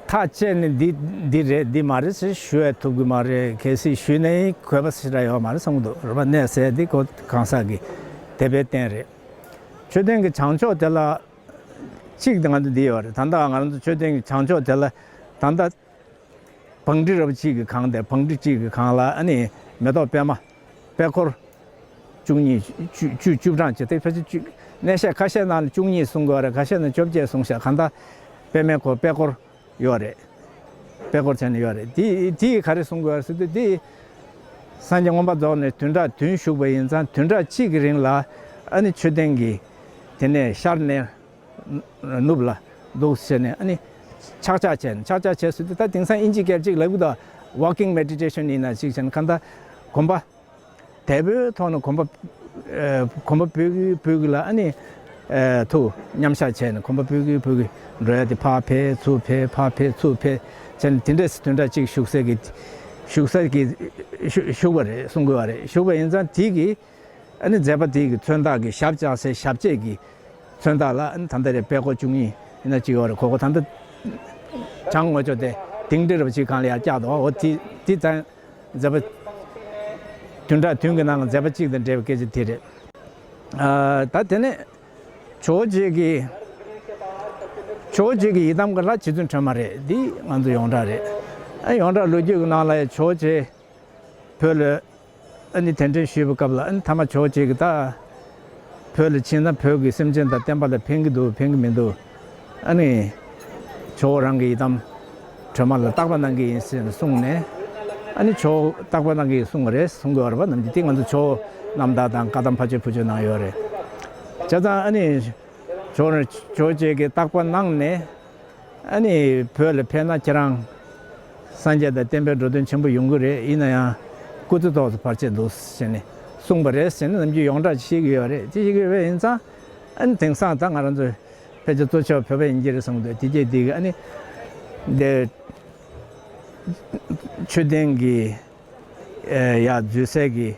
ཐག་བཅད་ནས་འདི་འདི་རེད་འདི་མ་རེད་ཅེས་ཞུ་ཡ་ཐུབ་གི་མ་རེད། གལ་སྲིད་ཞུས་ནའི་དགོས་པ་ཞེ་དྲག་ཡོད་མ་རེད་བསམ་གི་འདུག་རེད་པ། གནས་ཟེར་འདི་ཁོ་གང་ཟག་གི་དད་པའི་རྟེན་རེད། མཆོད་རྟེན་གྱི་བྱང་ཕྱོགས་དེ་ལ་གཅིག་དེ་ང་ཚོ་འདི་ཡོད་རེད། ད་ལྟ་ང་རང་ཚོ་མཆོད་རྟེན་གྱི་བྱང་ཕྱོགས་དེ་ལ་ད་ལྟ་བང་སྒྲིག་ར་བ་གཅིག་གི་སྒང་དེ་བང་སྒྲིག་གཅིག་གི་སྒང་ལ་ཨ་ནི་མེ་ཏོག་པད་མ་པད་སྐོར་བཅུ་གཉིས་བཅུ་བཅུ་བཅུ་གྲངས་ཅིག་དེ་ཕལ་ཆེར་བཅུ་གནས་བཤད་ཁ་ཤས་ནང་ལ་བཅུ་གཉིས་གསུང་གི་ཡོད་རེད། ཁ་ཤས་ནང་བཅོ་བརྒྱད་གསུང་ཤག་གང་ལྟར་པད་མའི་སྐོར་པད་སྐོར་ཡོད་རེད། པད་སྐོར་བྱས་ནས་ཡོད་རེད། དེ་དེ་ག་རེ་གསུང་དགོས་ཟེར་དུས་དེ་སངས་རྒྱས་མངོན་པར་རྫོགས་ནས་བདུན་ཕྲག་བདུན་བཞུགས་པ་ཡིན་ཙང་བདུན་ཕྲག་གཅིག་གི་རིང་ལ་ཨ་ནི་མཆོད་རྟེན་གྱི་དེ་ནས་ཤར་ནས་ནུབ་ལ་འདུག་ཟེར་ནས་ཨ་ནི་ཆག་ཆག་བྱས་ནས་ཆག་ཆག་བྱས་ཟེར་དུས་ད་དེང་སང་ཨིན་ཇི་སྐད་ཅིག་ལབ་གི་འདུག walking meditation ཡིན་ན་ཅིག་བྱས་ནས་གང་ལྟར་གོམ་པ། དལ་པོའི་ཐོག་ནས་གོམ་པ། ཨ་གོམ་པ་སྤོས་ཀྱི་སྤོས་ཀྱི་ལ་ཨ་ནི། ཨ་ཐུགས་མཉམ་བཞག་བྱས་ནས་གོམ་པ་སྤོས་ཀྱི་སྤོས་ཀྱི་འགྲོ་ཡ་དེ་ཕར་ཕེབས་ཚུར་ཕེབས་ཕར་ཕེབས་ཚུར་ཕེབས་བྱས་ནས་དེ་འདྲས་སུ་བདུན་ཕྲག་གཅིག་བཞུགས་སའི་གི་བཞུགས་སའི་གི་བཞུགས་བཞུགས་པ་རེད་གསུང་དགོས་པ་རེད། བཞུགས་པ་ཡིན་ཙང་དེ་གི་ཨ་ནི་མཛད་པ་དེ་གི་མཚོན་རྟགས་ཀྱི་ཞབས་བཅགས་སའི་ཞབས་རྗེས་ཀྱི་མཚོན་རྟགས་ལ་ཨ་ནི་ད་ལྟ་རེ་པད་སྐོར་བཅུ་གཉིས་ཡིན་ན་གཅིག་ཡོད་རེད། གོ་གོ་ད་ལྟ་བྱང་ངོས་ཕྱོགས་དེ་དིང་རི་ར་བ་གཅིག་སྒང་ལ་ཡར་བཀྱགས་འདུག་འོ་དེ་དེ་ཙང་། མཛད་པ། བདུན་ཕྲག་བདུན་གྱི་ནང་ལ་མཛད་པ་གཅིག་དང་འབྲེལ་བའི་སྐད་ཆ་དེ་རེད། ཨ་ད་དེ་ནས་ཇོ་བོ་རྗེ་གི་ཇོ་བོ་རྗེ་གི་ཡི་དམ་གྱི་ལྷ་རྗེ་བཙུན་སྒྲོལ་མ་རེད། འདི་ང་ཚོ་ཡོངས་གྲགས་རེད། ཨ་ཡོངས་གྲགས་ལོ་རྒྱུས་ཀྱི་ནང་ལ་ཇོ་བོ་རྗེ་བོད་ལ་ཨ་ནི་གདན་འདྲེན་ཞུས་པའི་སྐབས་ལ་ཨ་ནི་ཐ་མ་ཇོ་བོ་རྗེ་གི་ད། བོད་ལ་ཕྱིན་ན་བོད་ཀྱི་སེམས་ཅན་དང་བསྟན་པ་ལ་ཕན་གྱི་འདུག་ཕན་གྱི་མི་འདུག་ཨ་ནི་ཇོ་བོ་རང་གི་ཡི་དམ་སྒྲོལ་མ་ལ་བརྟག་པ་གནང་གི་ཡིན་ཟེར་ནས་གསུངས་ནས། ཨ་ནི་ཇོ་བོ་བརྟག་པ་གནང་གི་ཡིན་གསུངས་པ་རེད། གསུང་གི་ཡོད་རེད་པ། ནམ་རྒྱུན་དེ་ང་ཚོ་ཇོ་བོ་རྣམ་དག་དང་བཀའ་གདམས་ཕ་ཇོ་བུ་ཇོ་གནང་ཡོད་རེད། བྱས་ཙང་ཨ་ནི་ཇོ་བོ་ཇོ་བོ་རྗེ་གི་བརྟག་པ་གནང་ནས། ཨ་ནི་བོད་ལ་ཕེབས་ན་ཁྱེད་རང་སངས་རྒྱས་དང་བསྟན་པའི་འགྲོ་དོན་ཆེན་པོ་ཡོང་གི་རེད། ཡིན་ན་ཡང་སྐུ་ཚེ་ཏོག་ཙམ་བར་ཆད་འདུག་ཟེར་ནས་གསུངས་པ་རེད་ཟེར་ནས་ནམ་རྒྱུན་ཡོངས་གྲགས་བཤད་ཀྱི་ཡོད་རེད། དེ་བཤད་ཀྱི་ཡོད་པ་ཡིན་ཙང་ཨ་ནི་དེང་སང་ད་ང་རང་ཚོ་ཕལ་ཆེར་གཙོ་ཆེ་བ་བོད་པ་ཡིན་གྱི་རེད་བསམ་གྱི་འདུག་དེ་རྗེས་དེ་གི་ཨ་ནི་འདི་མཆོད་རྟེན་གྱི་ཡར་འཛུལ་སའི་གི་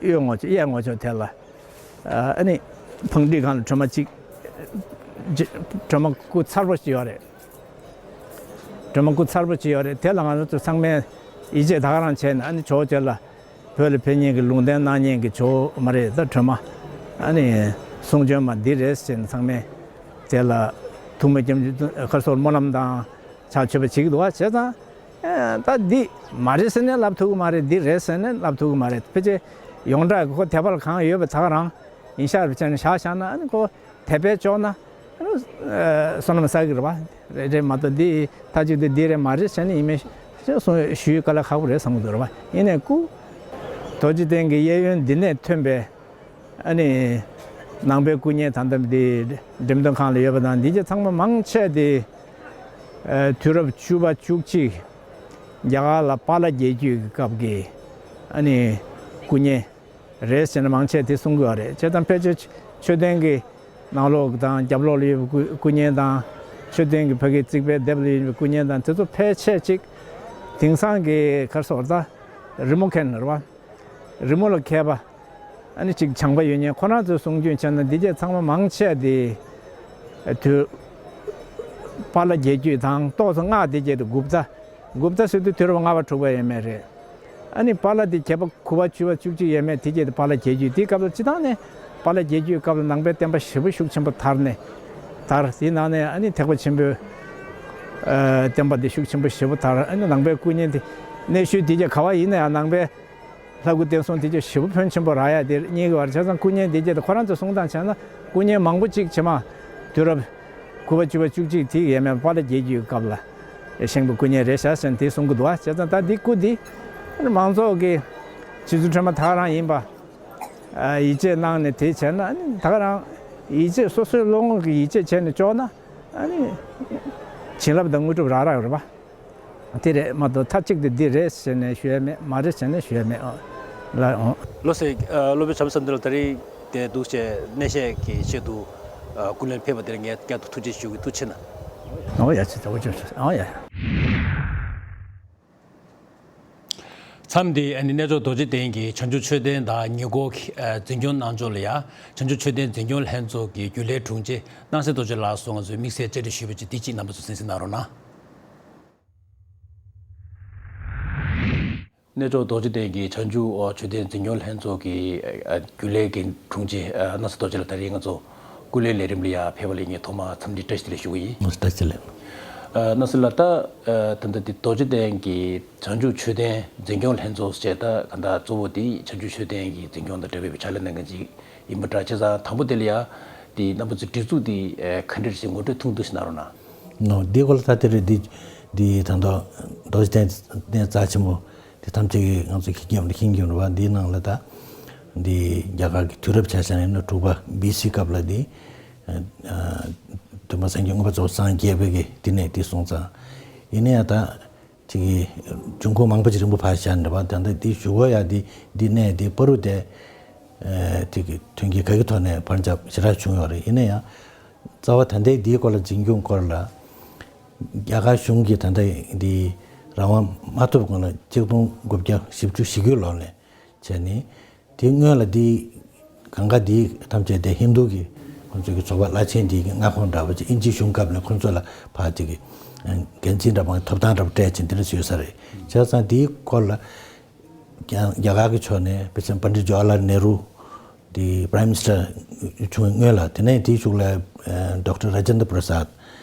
གཡས་ངོས་ཕྱོགས་གཡས་ངོས་ཕྱོགས་དེ་ལ། ཨ་ནི་བང་སྒྲིག་སྒང་ལ་སྒྲོལ་མ་གཅིག་སྒྲོལ་མ་སྐུ་མཚར་པོ་ཞིག་ཡོད་རེད། སྒྲོལ་མ་སྐུ་མཚར་པོ་ཞིག་ཡོད་རེད། དེ་ལ་ང་ཚོ་ཚང་མས་ཡིད་ཆེས་ད་ག་རང་བྱས་ནས་ཨ་ནི་ཇོ་བོ་རྗེ་ལ་བོད་ལ་ཕེབས་མཁན་གྱི་ལུང་བསྟན་གནང་མཁན་གྱི་ཇོ་བོ་མ་རེད་ད་སྒྲོལ་མ། ཨ་ནི་གསུང་བྱོན་མ་འདི་རེད་ཟེར་ནས་ཚང་མས་དེ་ལ་ཐུགས་སྨོན་སྐྱབས་འཇུག་ཁ་སོར་སྨོན་ལམ་དང་། ཕྱག་མཆོད་པ་བྱེད་ཀྱི་འདུག་བ། བྱས་ཙང་། ཨེ་ད་འདི་མ་རེད་ཟེར་ནས་ལབ་ཐུབ་ཀྱི་མ་རེད། འདི་རེད་ཟེར་ནས་ལབ་ཐུབ་ཀྱི་མ་རེད། ཕལ་ཆེར་ཡོངས་གྲགས་ཀྱི་ཁོ་དད་པ་ལ་གང་ཡོད་པ་ད་ག་རང་ཡིན་ཤག་རེད་བྱས་ནས་བཞག་བཞག་ན་ཨ་ནི་ཁོ་དད་པས་ལྕོགས་ན་ཨ་ནི་ཨེ་བསོད་ནམས་བསགས་ཀྱི་རེད་བ། རེད་རེད་མ་གཏོགས་འདི་མཐའ་གཅིག་ཏུ་འདི་རེད་མ་རེད་ཟེར་ནས་ཡིན་མིན་ སོང་ཞུས་དཀའ་ལས་ཁག་པོ་རེད་བསམ་གྱི་འདུག་རེད་བ། ཡིན་ནའི་སྐུ་རྡོ་རྗེ་གདན་གྱི་གཡས་གཡོན་འདི་ནས་ཐོན་པའི་ཨ་ནི་ནང་པའི་སྐུ་བརྙན་ད་ལྟ་འདི་འགྲེམས་སྟོན་ཁང་ལ་ཡོད་པ་དང་འདི་གྱད་ཚང་མ་མང་ཆེ་དེ་ཨ་དུས་རབས་བཅུ་པ་བཅུ་གཅིག་རྒྱ་གར་ལ་པཱ་ལགས་རྒྱལ་རྒྱུད་ཀྱི་སྐབས་ཀྱི་ཨ་ནི་སྐུ་བརྙན་རེད་ཟེར་ནས་མང་ཆེ་དེ་གསུང་གི་ཡོད་རེད། བྱས་ཙང་ཕལ་ཆེར་མཆོད་རྟེན་གྱི་ནང་ལོགས་དང་རྒྱབ་ལོགས་ལ་ཡོད་པའི་སྐུ་སྐུ་བརྙན་དང་མཆོད་རྟེན་གྱི་ཕ་གིའི་རྩིག་པའི་ལྡེབས་ལ་ཡོད་པའི་སྐུ་བརྙན་དང་དེ་ཚོ་ཕལ་ཆེར་ཅིག་དེང་སང་གི་ག་རེ་ཟེར་ད་རི་མོ་མཁན་རེད་བ། རི་མོ་ལ་མཁས་པ་ཨ་ནི་ཅིག་སྦྱངས་པ་ཡོད་མཁན་ཁོ་རང་ཚོས་གསུང་རྒྱུན་བྱས་ན་འདི་གྱད་ཚང་མ་མང་ཆེ་དེ་དུས་པཱ་ལགས་རྒྱལ་རྒྱུད་དང་ཏོག་ཙམ་སྔགས་འདི་གྱད་དེ་གུཔྟ་གུཔྟ་ཟེར་དུས་དུས་རབས་ལྔ་པ་དྲུག་པ་ཡས་མས་རེད། ཨ་ནི་པཱ་ལགས་དེ་གྱད་པ་དགུ་པ་བཅུ་པ་བཅུ་གཅིག་ཡས་མས་དེ་གྱད་དེ་པཱ་ལགས་རྒྱལ་རྒྱུད་དེའི་སྐབས་ལ་སྤྱི་བཏང་ནས་པཱ་ལགས་རྒྱལ་རྒྱུད་སྐབས་ལ་ནང་པའི་བསྟན་པ་ཞེ་པོ་ཤུགས་ཆེན་པོ་དར་ནས་དར་དེའི་ནང་ནས་ཨ་ནི་ཐེག་པ་ཆེན་པོའི་ཨ་བསྟན་པ་དེ་ཤུགས་ཆེན་པོ་ཞེ་པོ་དར། ཨ་ནི་ནང་པའི་སྐུ་བརྙན་དེ་གནས་ཤུལ་དེ་གྱད་ག་བ་ཡིན་ན་ཡང་ནང་པའི་ལྷ་སྐུ་བསྟན་སྲུང་དེ་གྱད་ཞེ་པོ་ཕོན་ཆེན་པོ་རག་ཡ་དེ་རྙེད་ཀྱི་བར་བྱས་ཙང་སྐུ་བརྙན་དེ་གྱད་དེ་ཁོ་རང་ཚོ་གསུང་སྟངས་བྱས་ན་སྐུ་བརྙན་མང་པོ་ཅིག་ཕྱི་མ་དུས་རབས་དགུ་པ་བཅུ་པ་བཅུ་གཅིག་དེ་ཡས་མས་པཱ་ལགས་རྒྱལ་རྒྱུད་སྐབས་ལ་བཞེངས་པའི་སྐུ་བརྙན་རེད་ཤག་ཟེར་ནས་དེ་གསུང་གི་འདུག་བ། བྱས་ཙང་ད་འདི་སྐུ་འདི་མང་ཚོགས་ཀྱི་རྗེ་བཙུན་སྒྲོལ་མ་ད་ག་རང་ཡིན་པ་ཡིད་ཆེས་གནང་ནས་དེ་བྱས་ན་ཨ་ནི་ད་ག་རང་ཡིད་ཆེས་སོ་སོའི་བློ་ངོར་གྱི་ཡིད་ཆེས་བྱས་ནས་ལྕོགས་ན་ཨ་ནི་བྱིན་རླབས་དང་དངོས་གྲུབ་རག་རག་རེད་བ། དེ་རེད་མ་གཏོགས་མཐའ་གཅིག་ཏུ་འདི་རེད་ཟེར་ནས་ཞུ་ཡ་མེད། མ་རེད་ཟེར་ནས་ཞུ་ཡ་མེད། ཨོ་ལ་ཨོ། ལགས་སོ། ཨ་སློབ་དཔོན་བྱམས་བསམ་འགྲུབ་ལགས་ད་རེས་དེ་འདུག་ཅེས་གནས་བཤད་ཀྱི་ཆེད་དུ་ཨ་སྐུ་ལས་ཕེབས་པ་དེར་ངས་བསྐྱར་དུ་ཐུགས་རྗེ་ཞུ་གི་འདུག་ཕྱིན་ན། ཨོ་ཡ་ཆེ་ཆེ་ཨོ་ཆེ་ཨོ་ཡ། མཚམས་འདིའི་ཨ་ནི་གནས་མཆོག་རྡོ་རྗེ་གདན་གྱི་བྱང་ཆུབ་མཆོད་རྟེན་དང་ཉེ་འཁོར་གྱི་ཨ་འཛིན་སྐྱོང་གནང་ཕྱོགས་ལ་ཡ་བྱང་ཆུབ་མཆོད་རྟེན་འཛིན་སྐྱོང་ལྷན་ཚོགས་ཀྱི་རྒྱུན་ལས་དྲུང་ཆེ་སྣང་གསལ་རྡོ་རྗེ་ལགས་སུ་ང་ཚོས་དམིགས་བསལ་བཅར་འདྲི་ཞུས་པ་ཅིག་འདི་གཅིག་རྣམ་པ་ཚོ་གསན་གཟིགས་གནང་རོགས་གནང་། གནས་མཆོག་རྡོ་རྗེ་གདན་གྱི་བྱང་ཆུབ་མཆོད་རྟེན་འཛིན་སྐྱོང་ལྷན་ཚོགས་ཀྱི་ཨ་རྒྱུན་ལས་ཀྱི་དྲུང་ཆེ་ཨ་སྣང་གསལ་རྡོ་རྗེ་ལགས་ད་རེས་ང་ཚོ་སྐུ་ལས་ལས་རིམ་ལ་ཡ་ཕེབས་པ་ལ་ངས་ཐོག་མར་འཚམས་འདྲི་བཀྲ་ཤིས་བདེ་ལེགས་ཞུ་གི་ཡིན། བཀྲ་ཤིས་བདེ་ལེགས། ཨ་སྣང་གསལ་ལགས་ད་ཨ་ད་ལྟ་འདི་རྡོ་རྗེ་གདན་གྱི་བྱང་ཆུབ་མཆོད་རྟེན་འཛིན་སྐྱོང་ལྷན་ཚོགས་ཟེར་ད་ག་ད་གཙོ་བོ་དེ་བྱང་ཆུབ་མཆོད་རྟེན་གྱི་འཛིན་སྐྱོང་དང་འབྲེལ་བའི་ཕྱག་ལས་གནང་མཁན་ཅིག་ཡིན་པ་འདྲ། བྱས་ཙང་དང་པོ་དེ་ལ་ཡ་དེ་རྣམ་པ་ཚོའི་སྒྲིག་འཛུགས་དེ་ཨ་ག་འདྲ་ཞིག་ངོ་སྤྲོད་ཐུང་ཐུང་ཞིག་གནང་རོགས་གནང་། ནོ། འདི་སྐོར་ལ་ད་དེ་རེད། འདི་འདི་ད་ལྟ་རྡོ་རྗེ་གདན་གནས་རྩ་ཆེན་མོ་འདི་ཐམས་ཅད་ཀྱིས་ང་ཚོ་མཁྱེན་གྱི་ཡོད་རེད། མཁྱེན་གྱི་ཡོད་རེད་བ། འདིའི་ནང་ལ་ད་འདི་རྒྱ་གར་གྱི་དུས་རབས་ཆ་བཞག་ན་ཡིན་ན་དྲུག་པ་བི་སི་སྐབས་ལ་འདི་ཨ་སྟོན་པ་སངས་རྒྱས་མངོན་པར་རྫོགས་སངས་རྒྱས་པའི་གི་འདི་ནས་འདི་སོང་ཙང་ཡིན་ན་ཡང་ད་ཅིག་གི་འབྱུང་ཁུངས་མང་པོ་ཅིག་རིང་པོ་ཕར་བཞག་ནས་རེད་བ། ད་ལྟ་འདི་གཞུག་གུ་ཡ་འདི་འདི་གནས་འདི་པ་རུ་དེ་ཨ་དེ་གི་མཐུན་རྐྱེན་ག་གི་ཐོག་ནས་བར་འཇགས་ཞེ་དྲག་བྱུང་ཡོད་རེད། ཡིན་ན་ཡང་རྩ་བ་ད་ལྟའི་འདིའི་སྐོར་ལ་འཛིན་སྐྱོང་སྐོར་ལ་རྒྱ་གར་གཞུང་གིས་ད་ལྟ་འདི་རང་དབང་མ་ཐོབ་གོང་ལ་ཆིག་སྟོང་དགུ་བརྒྱ་བཞི་བཅུ་ཞེ་དགུའི་ལོ་ནས་བྱས་ནས་དེ་སྔོན་ལ་འདི་གང་ག་འདི་ཐམས་ཅད་དེ་ཧིན་རྡུ་གི་ཁོང་ཚོའི་གི་ཚོགས་པ་བླ་ཆེན་འདི་གི་མངའ་ཁོངས་འདྲ་པོ་ཅིག་དབྱིན་ཇིའི་གཞུང་སྐབས་ནས་ཁོང་ཚོ་ལ་ཕར་ཅིག་གི་འགན་འཛིན་འདྲ་པོ་ཐོབ་ཐང་འདྲ་པོ་སྤྲད་ཅིང་དེ་འདྲ་བཟོས་ས་རེད། བྱས་ཙང་འདིའི་སྐོར་ལ་རྒྱ་རྒྱ་གར་གྱི་ཕྱོགས་ནས་དཔེ་ཆ་པཎ་ཌི་ཇ་ཝར་ལལ་ནེ་རུ་དེ་Prime Minister་བྱུང་བའི་སྔོན་ལ། དེ་ནས་དེའི་གཞུག་ལ་ཨ་Doctor Rajendra Prasad,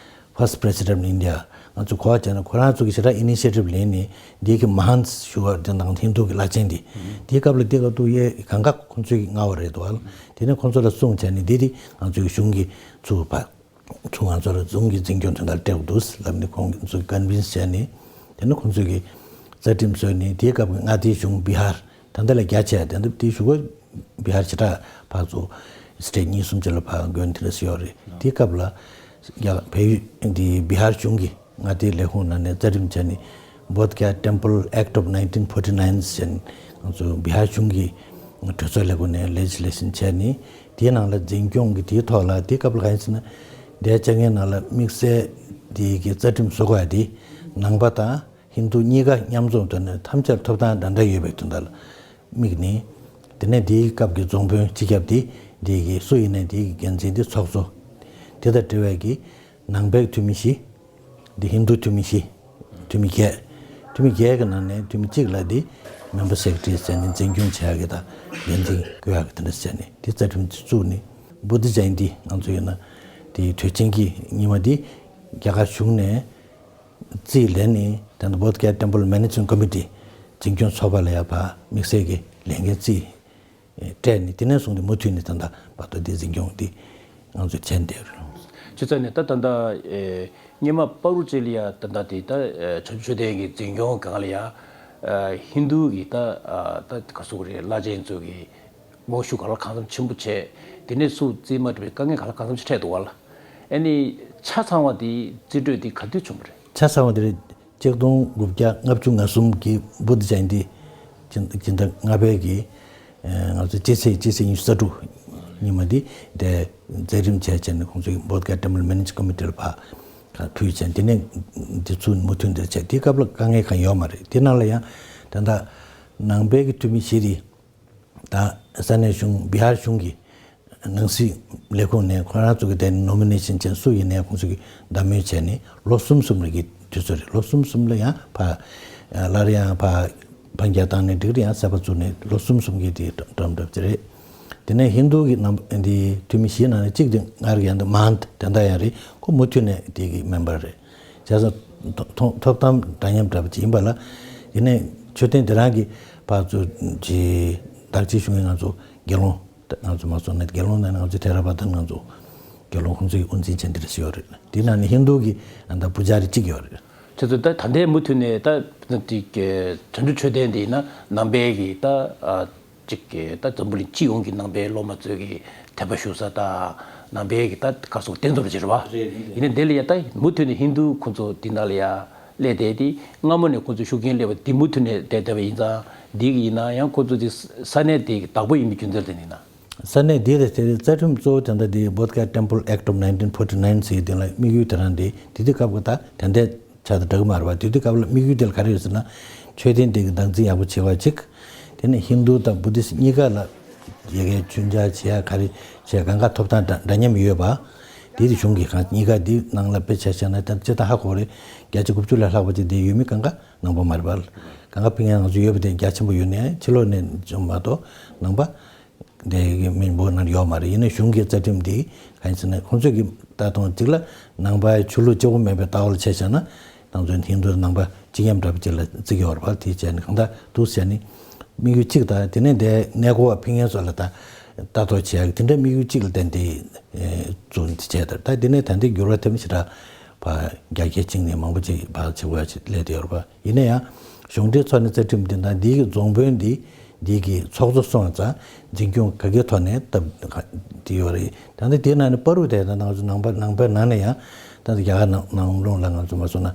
First President of India། ང་ཚོ་གོ་བ་བྱས་ན་ཁོ་རང་ཚོ་གིས་ཞེ་དྲག་initiative་ལེན་ནས་འདི་གི་Mahants་ཞུ་བ་དེ་དང་ཧིན་རྡུ་གི་བླ་ཆེན་འདི་དེའི་སྐབས་ལ་དེ་ག་དུ་ཡེ་གང་ག་ཁོང་ཚོས་མངའ་བ་རེད་འདུག་ཨ། དེ་ནས་ཁོང་ཚོ་ལ་གསུངས་བྱས་ནས་འདི་དེ་ང་ཚོའི་གཞུང་གིས་ཚུར་ཕར་ཚུར་ང་ཚོར་གཞུང་གི་འཛིན་སྐྱོང་དོན་དག་སྤྲད་དགོས་འདུག་ལབ་ནས་ཁོང་ཚོས་convince་བྱས་ནས་དེ་ནས་ཁོང་ཚོས་ཀྱི་རྩ་ཁྲིམས་བཟོས་ནས་དེའི་སྐབས་ཀྱི་མངའ་སྡེའི་གཞུང་བི་ཧར་ད་ལྟ་ལས་རྒྱ་ཆེ་དེ་འདྲ་དེའི་གཞུག་གུ་བི་ཧར་ཞེ་དྲག་ཕར་ཚུར་state་གཉིས་གསུམ་ཅིག་ལ་ཕར་དགོན་དེ་འདྲ་ཞིག་ཡོད་རེད། དེའི་སྐབས་ལ་རྒྱ་བལ་ཡུལ་འདི་བི་ཧར་གཞུང་གི་མངའ་སྡེའི་ལས་ཁུངས་ནང་ནས་རྩ་ཁྲིམས་བྱས་ནས་Bodh Gaya Temple Act of nineteen forty-nine་ཟེར་ནས་ང་ཚོ་བི་ཧར་གཞུང་གི་གྲོས་ཚོགས་ལས་ཁུངས་ནས་legislation་བྱས་ནས་དེའི་ནང་ལ་འཛིན་སྐྱོང་གི་དེའི་ཐོག་ལ་དེའི་སྐབས་ལ་གང་ཡིན་ཟེར་ན་འདས་བཅར་མཁན་ནང་ལ་དམིགས་བསལ་དེའི་གི་རྩ་ཁྲིམས་བཟོ་དགོས་ཡ་དེ་ནང་པ་དང་ཧིན་རྡུ་གཉིས་ཀ་མཉམ་འཛོམས་ཐོག་ནས་ཐམས་ཅད་ཐོབ་ཐང་འདྲ་འདྲ་ཡོད་པའི་དོན་དག་ལ་དམིགས་ནས། དེ་ནས་དེའི་སྐབས་ཀྱི་རྫོང་དཔོན་སྤྱི་ཁྱབ་དེ་དེའི་གི་སུ་ཡིན་ནའི་དེའི་གི་འགན་འཛིན་དེ་ཚོགས་གཙོ། དེ་དང་འབྲེལ་བའི་གི་ནང་པའི་འཐུས་མི་བཞི། འདི་ཧིན་རྡུ་འཐུས་མི་བཞི། འཐུས་མི་བརྒྱད། འཐུས་མི་བརྒྱད་ཀྱི་ནང་ནས་འཐུས་མི་གཅིག་ལ་འདི་member secretary་ཟེར་ནས་འཛིན་སྐྱོང་བྱེད་ཡག་གི་དང་འགན་འཛིན་དགོས་ཡག་གི་དེ་འདྲ་ཟེར་ནས་འདི་རྩ་ཁྲིམས་བཙུགས་ནས་Buddha Jayanti་ང་ཚོ་ཡིན་ན་དེའི་དུས་ཆེན་གྱི་ཉི་མ་འདི་རྒྱ་གར་གཞུང་ནས་རྩིས་ལེན་ནས་ད་ལྟ་Bodh Gaya Temple Management Committee་འཛིན་སྐྱོང་ཚོགས་པ་ལ་ཡ་ཕར་དམིགས་བསལ་གྱི་ལས་འགན་རྩིས་སྤྲད་ནས་དེ་ནས་བཟུང་སྟེ་མུ་མཐུད་ནས་ད་ལྟ་བར་དུ་འདི་འཛིན་སྐྱོང་འདི་ ང་ཚོས་མཚན་བསྡད་རེད། ཁྱེད་ཚོ་ནས་ད་ད་ལྟ་ཨེ་སྔོན་མ་པ་རུ་ཅེ་ལི་ཡ་ད་ལྟ་དེ་ད་ཨེ་བྱང་ཆུབ་མཆོད་རྟེན་གྱི་འཛིན་སྐྱོང་སྒང་ལ་ཡ་ཨེ་ཧིན་རྡུ་གི་ད་ཨ་ད་ག་སུ་རེད། བླ་ཆེན་ཚོ་གི་དམག་ཤུགས་ག་ལ་གང་འཚམ་ཆེན་པོ་བྱས། དེ་ནས་སུ་རྩིས་མ་སྒྲིག་པའི་དཀའ་ངལ་ག་ལ་གང་འཚམ་ཞིག་འཕྲད་འདུག་བ་ལ། ཨ་ནི་ཆ་ཚང་བ་དེ་རྩིས་སྤྲོད་དེ་ག་དུས་བྱུང་བ་རེད། ཆ་ཚང་བ་དེ་རེད། ཆིག་སྟོང་དགུ་བརྒྱ་ལྔ་བཅུ་ང་གསུམ་གྱི་བུདྡྷ་ཇ་ཡན་ཏི་སྤྱི་ཟླ་ལྔ་པའི་གི་ང་ཚོ་སྤྱི་ཚེས་སྤྱི་ཚེས་ཉི་ཤུ་རྩ་དྲུག་ཉི་མ་འདི་དེ་མཛད་རིམ་བྱས་བྱས་ནས་ཁོང་ཚོའི་བོད་ག་ཊེམ་པལ་མེ་ནེ་ཇི་ཀོ་མི་ཊི་ལ་ཕར་ཕུལ་བྱས། དེ་ནས་འདི་ཚུར་མུ་མཐུད་འདིར་བྱས། དེའི་སྐབས་ལ་དཀའ་ངལ་གང་ཡོད་མ་རེད། དེ་ནང་ལ་ཡང་ད་ལྟ་ནང་པའི་གི་འཐུས་མི་བཞི་དེ་ད་ས་གནས་གཞུང་བི་ཧར་གཞུང་གི་ནང་སྲིད་ལས་ཁུངས་ནས་ཁོ་རང་ཚོ་གི་དེ་ནོ་མི་ནེ་ཤན་བྱས། སུ་ཡིན་ནའི་ཁོང་ཚོ་གི་བདམས་མོལ་བྱས་ནས་ལོ་གསུམ་གསུམ་རེ་གི་དུས་ཚོད་རེད། ལོ་གསུམ་གསུམ་ལ་ཡང་ཕར་སླར་ཡང་ཕར་ཕར་རྒྱག་བཏང་ནས་འགྲིག་རེད། ཡང་གསར་པ་བཙུགས་ནས་ལོ་གསུམ་གསུམ་གི་དེ་འགྲོ་འགྲོ་གི་རེད། དེ་ནས་ཧིན་རྡུ་གི་ནང་འདི་འཐུས་མི་བཞིའི་ནང་ནས་གཅིག་དེ་ང་རང་ཡང་འདི་མཱན་ཐ་དེ་འདྲ་ཡང་རེད། ཁོ་མུ་མཐུད་ནས་དེ་གི་མེམ་བར་རེད། བྱས་ཙང་ཐོབ་ཐང་འདྲ་མཉམ་འདྲ་པོ་ཅིག་ཡིན་པ་ལ། ཡིན་ནའི་མཆོད་རྟེན་དེ་རང་གི་ཕར་ཚུར་གྱི་བདག་གཅེས་ཞུ་མཁན་ང་ཚོ་དགེ་སློང་། ང་ཚོ་མ་སོང་ན་དགེ་སློང་ནང་ང་ཚོ་ཐེ་ར་བ་དཱ་ང་ཚོ་དགེ་སློང་ཁོང་ཚོའི་དབུ་འཛིན་བྱས་འདི་འདྲ་ཞིག་ཡོད་རེད། དེ་ནང་ནས་ཧིན་རྡུ་གི་ཨ་ད་པུ་ཇ་རི་གཅིག་ཡོད་རེད། ཁྱེད་ཚོ་ད་ད་ལྟའི་མུ་མཐུད་ནས་ད་དེ་གི་བྱང་ཆུབ་མཆོད་རྟེན་དེ་ཡིན་ན་ནང་པའི་གི་ད་ཨ་གཅིག་གི་ད་འཛམ་བུ་གླིང་སྤྱི་ཡོངས་ཀྱི་ནང་པའི་སློབ་མ་ཚོས་ཀྱི་དད་པ་ཞུ་ས་དང་། ནང་པའི་གི་ད་ག་སོགས་རྟེན་གཙོ་རུ་བྱེད་རེད་བ། རེད་རེད། ཡིན་ནའི་དེ་ལ་ཡ་ད་མུ་མཐུད་ནས་ཧིན་རྡུ་ཁོ་ཚོ་འདི་ནང་ལ་ཡ་སླེབས་བསྡད་དེ། སྔ་མོ་ནས་ཁོ་ཚོས་ཤུགས་རྐྱེན་སླེབས་པ་འདི་མུ་མཐུད་ནས་བསྡད་བསྡད་པ་ཡིན་ཙང་། འདི་གི་ཡིན་ན་ཡང་ཁོ་ཚོ་འདི་ས་གནས་དེ་གི་བདག་པོ་ཡིན་པའི་རྒྱུ་མཚན་དེ་ཡིན་ན། ས་གནས་འདི་ལ་དེ་རྩ་ཁྲིམས་གཙོ་བོ་དེ་འདྲ་འདི་Bodh Gaya Temple Act of nineteen forty nine ཟེར་དེ་ལ་དམིགས་ཡུལ་དེ་རང་འདི་དེ་དུས་སྐབས་ཀྱི་ད་དེ་འདྲའི་ཆ་དང་འདྲ་གི་མ་རེད་བ། དེ་དུས་སྐབས་ལ་དམིགས་ཡུལ་དེ་ལ་ག་རེ་ཡོད་ཟེར་ན། མཆོད་རྟེན་དེ་གི་བདག་འཛིན་ཡག་པོ་བྱེད་པ་གཅིག་དེ་ནས་ཧིན་རྡུ་དང་བུ་དིསྟ་གཉིས་ཀ་ལ་ཡ་གའི་མཆོད་མཇལ་བྱེད་ཡ་ག་རེ་བྱེད་ཡ་གང་ག་ཐོབ་ཐང་འདྲ་འདྲ་མཉམ་ཡོད་པ། དེ་དེ་གཞུང་གི་གང་གཉིས་ཀ་དེ་ནང་ལ་དཔེ་ཆ་བཞག་ན་ད་སྤྱིར་བཏང་ཧ་གོ་རེད། བརྒྱ་ཆ་དགུ་བཅུ་ལས་ལྷག་པ་ཅིག་དེ་ཡོད་མི་གང་ག་ནང་པ་མ་རེད་པ། གང་ག་ཕ་གིར་ང་ཚོ་ཡོད་པ་དེ་རྒྱ་ཆེན་པོ་ཡོད་ནའི་ཕྱི་ལོགས་ནས་བྱུང་མ་གཏོགས་ནང་པ་དེ་གི་མི་འབོར་ནང་ཡོད་མ་རེད། ཡིན་ནའི་གཞུང་གི་རྩ་ཁྲིམས་འདི་གང་ཡིན་ཟེར་ན། ཁོང་ཚོས་ཀྱི་ལྟ་སྟངས་གཅིག་ལ་ནང་པའི་ཆོས་ལུགས་གཅིག་པོ་མེད་པའི་ལྟ་བ་ལ་བྱས་བཞག་ན། ང་ཚོའི་ཧིན་རྡུ་དང་ནང་པ་གཅིག་མཉམ་འདྲ་པོ་ཅིག་ལ་བརྩི་གི་ཡོད་རེད་པ། དེ་བྱས་ནས་གང་ལྟར་འདུག་བྱས་ནས་དམིགས་ཡུལ་གཅིག་དང་། དེ་ནས་དེ་གནས་སྐོར་བ་ཕེབས་མཁན་ཚོ་ལ་ད་ལྟ་རྟོག་བྱེད་ཡག་དེ་འདྲའི་དམིགས་ཡུལ་གཅིག་ལ་བརྟེན་ཏེ་བཙུགས་བྱས། ད་ད་དེ་ནས་ད་ལྟའི་འགྱུར་བ་ཐེབས་ནས་ཞེ་དྲག་ཕར་རྒྱ་སྐྱེད་བཅིངས་ནས་མང་པོ་ཅིག་ཕར་བྱེད་དགོས་ཡ་ཅིག་སླེབས་བསྡད་ཡོད་རེད་པ། ཡིན་ན་ཡང་གཞུང་འབྲེལ་ཚོགས་གནས་རྩ་ཁྲིམས་འདི་དང་འདི་གི་རྫོང་དཔོན་འདི་འདི་གི་ཚོགས་གཙོ་སོང་ཙང་འཛིན་སྐྱོང་ག་གེ་ཐོག་ནས་སྟབས་དེ་ཡོད་རེད། ད་ལྟ་དེའི་ནང་ནས་པ་རུ་དེ་ད་ང་ཚོ་ནང་པ་ནང་པའི་ནང་ནས་ཡང་ད་ལྟ་རྒྱ་གར་ནང་ནང་ལོགས་ལ་ང་ཚོ་མ་སོང་ན་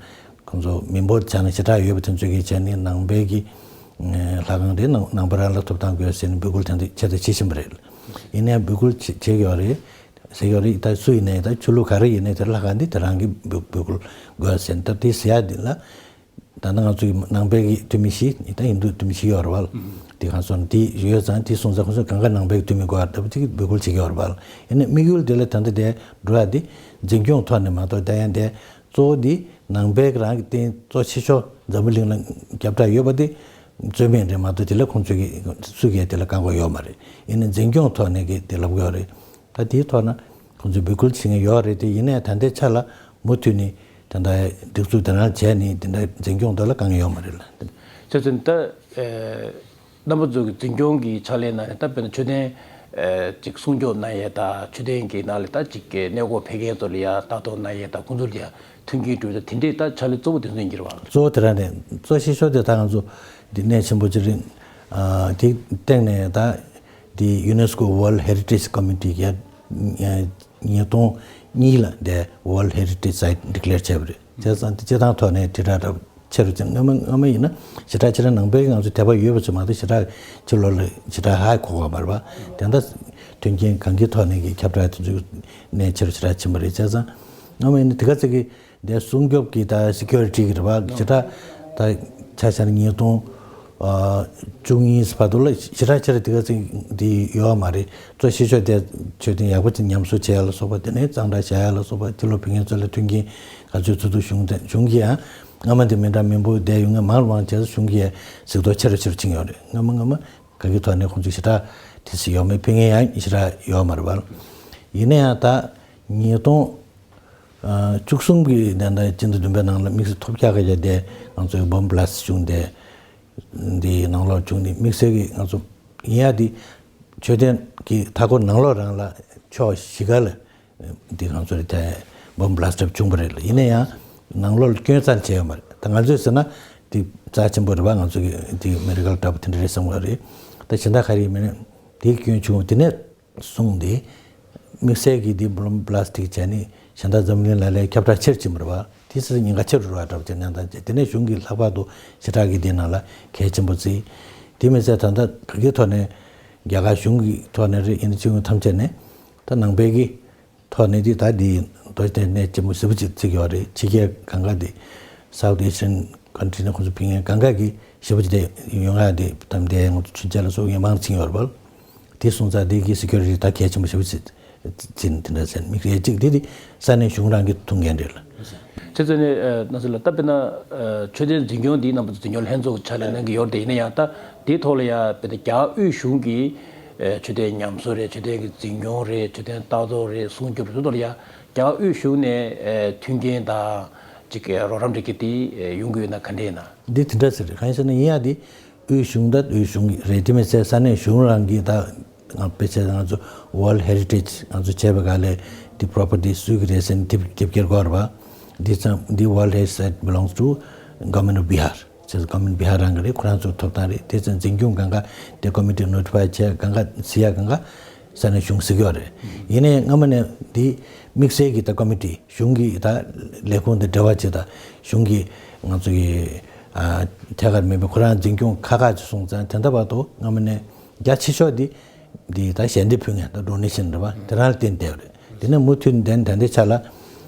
ཁོང་ཚོ་མི་འབོར་ཆ་ནས་ཞེ་དྲག་ཡོད་པ་དེ་ཚོ་གིས་བྱས་ནས་ནང་པའི་གི་ལྷ་ཁང་དེ་ནང་ནང་པ་རང་ལ་ཐོབ་ཐང་དགོས་ཟེར་ནས་འབོད་སྐུལ་དེ་འདྲ་བྱས་དང་བྱེད་བཞིན་པ་རེད། ཡིན་ནའི་འབོད་སྐུལ་བྱེད་བྱེད་ཀྱི་ཡོད་རེད། ཟེར་ཡོད་རེད། ད་སུ་ཡིན་ནའི་ད་ཆོས་ལུགས་ག་རེ་ཡིན་ནའི་དེ་ལྷ་ཁང་འདི་དེ་རང་གི་འབོད་འབོད་སྐུལ་དགོས་ཟེར། ད་དེ་ཟེར་ཡ་འདི་ལ་ད་ནང་ང་ཚོའི་ནང་པའི་གི་འཐུས་མི་བཞི་ད་ཧིན་རྡུ་འཐུས་མི་བཞི་ཡོད་རེད་བ། དེ་གང་སོང་དེ་ཡོད་ཙང་དེ་སོང་ཙང་ཁོང་ཚོ་གང་ག་ནང་པའི་གི་འཐུས་མི་དགོས་ཡ་ལྟ་བུ་ཅིག་འབོད་སྐུལ་བྱེད་ཀྱི་ཡོད་རེད་བ། ཡིན་ནའི་དམིགས་ཡུལ་དེ་ལ་ད་ལྟ་དེ་འགྲོ་ཡ་དེ་འཛིན་སྐྱོང་ཐོག་ནས་མ་གཏོགས། ད་ཡང་དེ་གཙོ་བོ་དེ་ནང་པའི་གི་རང་གི་རྟེན་གཙོ་ཆེ་ཤོས་འཛམ་བུ་གླིང་ལ་ཁྱབ་བསྒྲགས་ཡོད་པ་དེ་རྩོད་མེད་རེད་མ་གཏོགས། དེ་ལ་ཁོང་ཚོས་ཀྱི་སུ་གིས་དེ་ལ་བཀག་འགོག་ཡོད་མ་རེད། ཡིན་ནའི་འཛིན་སྐྱོང་ཐོག་ནས་ཀྱི་དེ་ལབ་ཀྱི་ཡོད་རེད། ད་དེའི་ཐོག་ན་ཁོང་ཚོས་འབོད་སྐུལ་བྱེད་མཁན་ཡོད་རེད་དེ། ཡིན་ནའི་ད་ལྟའི་ཆ་ལ་མུ་མཐུད་ནས་ད་ལྟ་སྒྲིག་འཛུགས་དེ་རང་བྱས་ནས་དེ་འདྲ་འཛིན་སྐྱོང་ཐོག་ལ་དཀའ་ངལ་ཡོད་མ་རེད་ལ། བྱས་ཙང་ད་ཨེ་རྣམ་པ་ཚོ་གི་འཛིན་སྐྱོང་གི་ཕྱག་ལས་ནང་ནས་ད་དཔེར་ན་མཆོད་རྟེན་ཨེ་ཅིག་སྲུང་སྐྱོབ་གནང་ཡས་དང་། མཆོད་རྟེན་གྱི་ནང་ལ་ད་ཅིག་གི་གནས་སྐོར་ཕེབས་མཁན་ཚོ་ལ་ཡ་ལྟ་རྟོག་གནང་ཡས་དང་། ཁོང་ཚོ་ལ་ཡ་མཐུན་རྐྱེན་སྤྲོད་ཡས་དང་། དེ་འདྲའི་ད་ཕྱག་ལས་གཙོ་བོ་དེ་ཚོ་ཡིན་གྱི་རེད་བ། གཙོ་བོ་དེ་རང་རེད། གཙོ་ཆེ་ཤོས་དེ་ད་ང་ཚོ་འདི་གནད་ཆེན་པོ་ཅིག་རེད། ཨ་དེ་སྟེང་ནས་ད་འདི་UNESCO World Heritage Committee གིས་ཉིས་སྟོང་གཉིས་ལ་འདི་World Heritage Site declare བྱས་པ་རེད། བྱས་ཙང་དེ་སྤྱིར་བཏང་ཐོག་ནས་དྲིལ་བསྒྲགས་འདྲ་ཆེ་རུ་ཕྱིན། སྔ་མ་སྔ་མ་ཡིན་ན་ཞེ་དྲག་ཕྱིར་ནང་པའི་ང་ཚོ་དད་པ་ཡོད་པ་ཚོ་མ་གཏོགས་ཞེ་དྲག་ཕྱི་ལོགས་ལ་ཞེ་དྲག་ཧ་གོ་གི་མ་རེད་པ། དེ་འདྲ་མཐུན་རྐྱེན་གང་གི་ཐོག་ནས་ཀྱི་ཁྱབ་བསྒྲགས་དེ་ཚོ་གནད་ཆེ་རུ་ཞེ་དྲག་ཕྱིན་པ་རེད། བྱས་ཙང་སྔ་མ་ཡིན་ན་དེ་ག་ཚོད་ཀྱི་དེ་སྲུང་སྐྱོབ་ཀྱི་ད་སི་ཀིའུ་རི་ཊི་གི་རེད་པ། ཞེ་དྲག་ད་ཆ་བཞག་ན་ཉིས་སྟོང་བཅུ་གཉིས་བར་དུ་ལ་ཞེ་དྲག་ཆེ་རུ་དེ་ག་ཚོད་འདི་ཡོད་མ་རེད། གཙོ་ཆེ་ཤོས་དེ་མཆོད་རྟེན་ཡག་པོ་ཅིག་ཉམས་གསོ་བྱེད་ཡ་ལ་སོགས་པ། དེ་ནས་གཙང་སྦྲ་བྱ་ཡ་ལ་སོགས་པ། ཕྱི་ལོགས་ཕེབས་མཁན་ཚོ་ལ་མཐུན་རྐྱེན་ག་ཚོད་ཚུད་འདུག། གཞུང་དེ་གཞུང་གིས་ཡང་སྔ་མ་དེ་མི་འདྲ་མི་འབོར་བསྡད་ཡོད་མཁན་མང་རུ་མང་བྱས་ཙང་གཞུང་གིས་གཟིགས་རྟོག་ཆེ་རུ་ཆེ་རུ་ཕྱིན་ཡོད་རེད། སྔ་མ་སྔ་མ་ག་གི་ཐོག་ནས་ཁོང་ཚོ་ཞེ་དྲག་དེ་ཚོ་ཡོད་མེད། ཕེབས་མཁན་ཡང་ཞེ་དྲག་ཡོད་མ་རེད་པ། ཡིན་ན་ཡང་ད་ཉིས་སྟོང་བཅུ་གསུམ་གྱི་ཟླ་ཟླ་སྤྱི་ཟླ་བདུན་པའི་ནང་ལ་དམིགས་བསལ་ཐོལ་རྒྱག་གི་དེ་ང་ཚོའི་བོམ་བྷི་ལ་སི་ཊི་བྱུང་སྟེ། འདིའི་ནང་ལོགས་བྱུང་སྟེ་དམིགས་བསལ་གྱི་ང་ཚོ་ཡིན་ཡ་དེ་མཆོད་རྟེན་གྱི་མཐའ་འཁོར་ནང་ལོགས་རང་ལ་ཕྱོགས་བཞི་ག་ལ་ འདི་ང་ཚོ་རེད་དེ་བོམ་བྷ་ལ་སི་ཊི་བྱུང་བ་རེད་ལ། ཡིན་ན་ཡང་ནང་ལོགས་ལ་སྐྱོན་རྩ་ནས་བྱས་ཡོད་མ་རེད། ད་ང་ཚོས་ཟེར་ན་འདི་རྩ་ཆེན་པོ་རེད་བ། ང་ཚོ་གི་འདི་མེ་ཌི་ཀལ་འདྲ་པོ་དེ་འདྲ་རེད་བསམ་གི་རེད། ད་གཞན་དག་ག་རེ་ཡིན་མིན་འདི་སྐྱོན་བྱུང་བ་དེ་ནས་བཟུང་སྟེ། དམིགས་བསལ་གྱིས་འདི་བོམ་བྷ་ལ་སི་ཊི་བྱས་ནས་གཞན་དག་འཛམ་གླིང་ལ་ལས་ཁྱབ་བསྒྲགས་ཆེར་ཕྱིན་པ་རེད་བ། དེ་ཚོ་ཉེན་ཁ་ཆེ་རུ་འགྲོ་བ་འདྲ་པོ་བྱས་ནས། ད་དེ་ནས་གཞུང་གིས་ལྷག་པར་དུ་ཞེ་དྲག་གི་འདི་ནང་ལ་གལ་ཆེན་པོ་བརྩིས། དེ་མི་ཚད་ད་ལྟ་ག་གེ་ཐོག་ནས་རྒྱ་གར་གཞུང་གི་ཐོག་ནས་རེད། ཡིན་ན་ཅི་ཡོང་ཐམས་ཅད་ནས་ད་ནང་པའི་གི་ཐོག་ནས་འདི་ད་འདི་རྡོ་རྗེ་གདན་གནས་ཆེན་པོ་ཞེ་པོ་ཅིག་བརྩི་གི་ཡོད་རེད། ཕྱི་རྒྱལ་གང་ག་འདི་South Asian country ནས་ཁོང་ཚོ་ཕེབས་མཁན་གང་ག་གི་ཞེ་པོ་ཅིག་དེ་ཡོང་ཡ་དེ་དམ་དེ་ང་ཚོ་མཚོན་ཆ་ལ་སོགས་ཡོད་མང་ཕྱིན་ཡོད་རེད་པ། དེ་སོང་ཙང་དེ་གི་སི་ཀུ་རི་ཊི་ད་གལ་ཆེན་པོ་ཞེ་པོ་ཅིག་བརྩིས་ནས་དེ་འདྲ་ཟེར། མི་རེ་གཅིག་དེ་དེ་ས་གནས་གཞུང་རང་གི་ཐུགས་འགན་རེད་ལ། ཁྱེད་ཚོ་ནས་ན་ཚོད་ལ་ལྟ་བས་ན་མཆོད་རྟེན་འཛིན་སྐྱོང་འདིའི་རྣམ་པ་འཛིན་སྐྱོང་ལྷན་ཚོགས་ཀྱི་ཆ་ལས་གནང་གི་ཡོད་རེད་དེ། ཡིན་ན་ཡང་ད་དེའི་ཐོག་ལ་ཡང་དཔེར་ན་རྒྱ་དབུས་གཞུང་གི་མཆོད་རྟེན་ཉམས་གསོ་རེད། མཆོད་རྟེན་གྱི་འཛིན་སྐྱོང་རེད། མཆོད་རྟེན་ལྟ་རྟོག་རེད། སྲུང་སྐྱོབ་རེད། ཚོ་ཐོག་ལ་ཡང་རྒྱ་དབུས་གཞུང་ནས་མཐུན་རྐྱེན་དང་ཅིག་རོགས་རམ་རེ་གི་དེ་ཡོང་གི་ཡོད་ན་ག་འདྲ་ཡིན་ན། འདི་དེ་འདྲ་ཟེར་རེད། གང་ཡིན་ཟེར་ན་ཡིན་ཡ་དེ་དབུས་གཞུང་ད་དབུས་གཞུང་གི་རེད། དེ་མི་ཚད་ས་གནས་གཞུང་རང་གིས་ད་ང་དཔེ་ཆ་ང་ཚོ་World Heritage ང་ཚོ་བྱས་པའི་སྒང་ལས་འདི་པོ་རོ་པར་ཊི་སུས་ཀྱི་རེད་ཟེར་ནས་དེབ་དེབ་སྐྱེལ་དགོས་རེད་པ། འདི་ཚང་འདི་World Heritage Site belongs to Government of Bihar ཟེར། Government Bihar རང་གི་རེད། ཁོ་རང་ཚོའི་ཐོབ་ཐང་རེད། དེ་ཚོ་འཛིན་སྐྱོང་གང་ག་དེ་ཀོ་མི་ཊི་ནོ་ཊི་ཕའི་བྱས། གང་ག་ཟེར་ཡ་གང་ག་ས་གནས་གཞུང་ཟེར་གྱི་ཡོད་རེད། ཡིན་ནའི་སྔ་མ་ནས་འདི་དམིགས་བསལ་གྱི་ད་ཀོ་མི་ཊི་གཞུང་གི་ད་ལས་ཁུངས་དང་འབྲེལ་བ་བྱེད། ད་གཞུང་གི་ང་ཚོ་གི་ཨ་ཐད་ཀར་མིན་པའི་ཁོ་རང་འཛིན་སྐྱོང་ཁག་ཁག་ཅིག་སོང་ཙང་། དེ་འདྲ་བར་དུ་སྔ་མ་ནས་རྒྱ་ཆེ་ཤོས་འདི་འདི་ད་ཞལ་འདེབས་ཕུལ་མཁན་ད་ཌོ་ནེ་ཤན་རེད་པ། དེ་རང་ལ་བརྟེན་བསྡད་ཡོད་རེད། དེ་ནས་མུ་མཐུད་ནས་ད་ལྟའི་ཆ་ལ་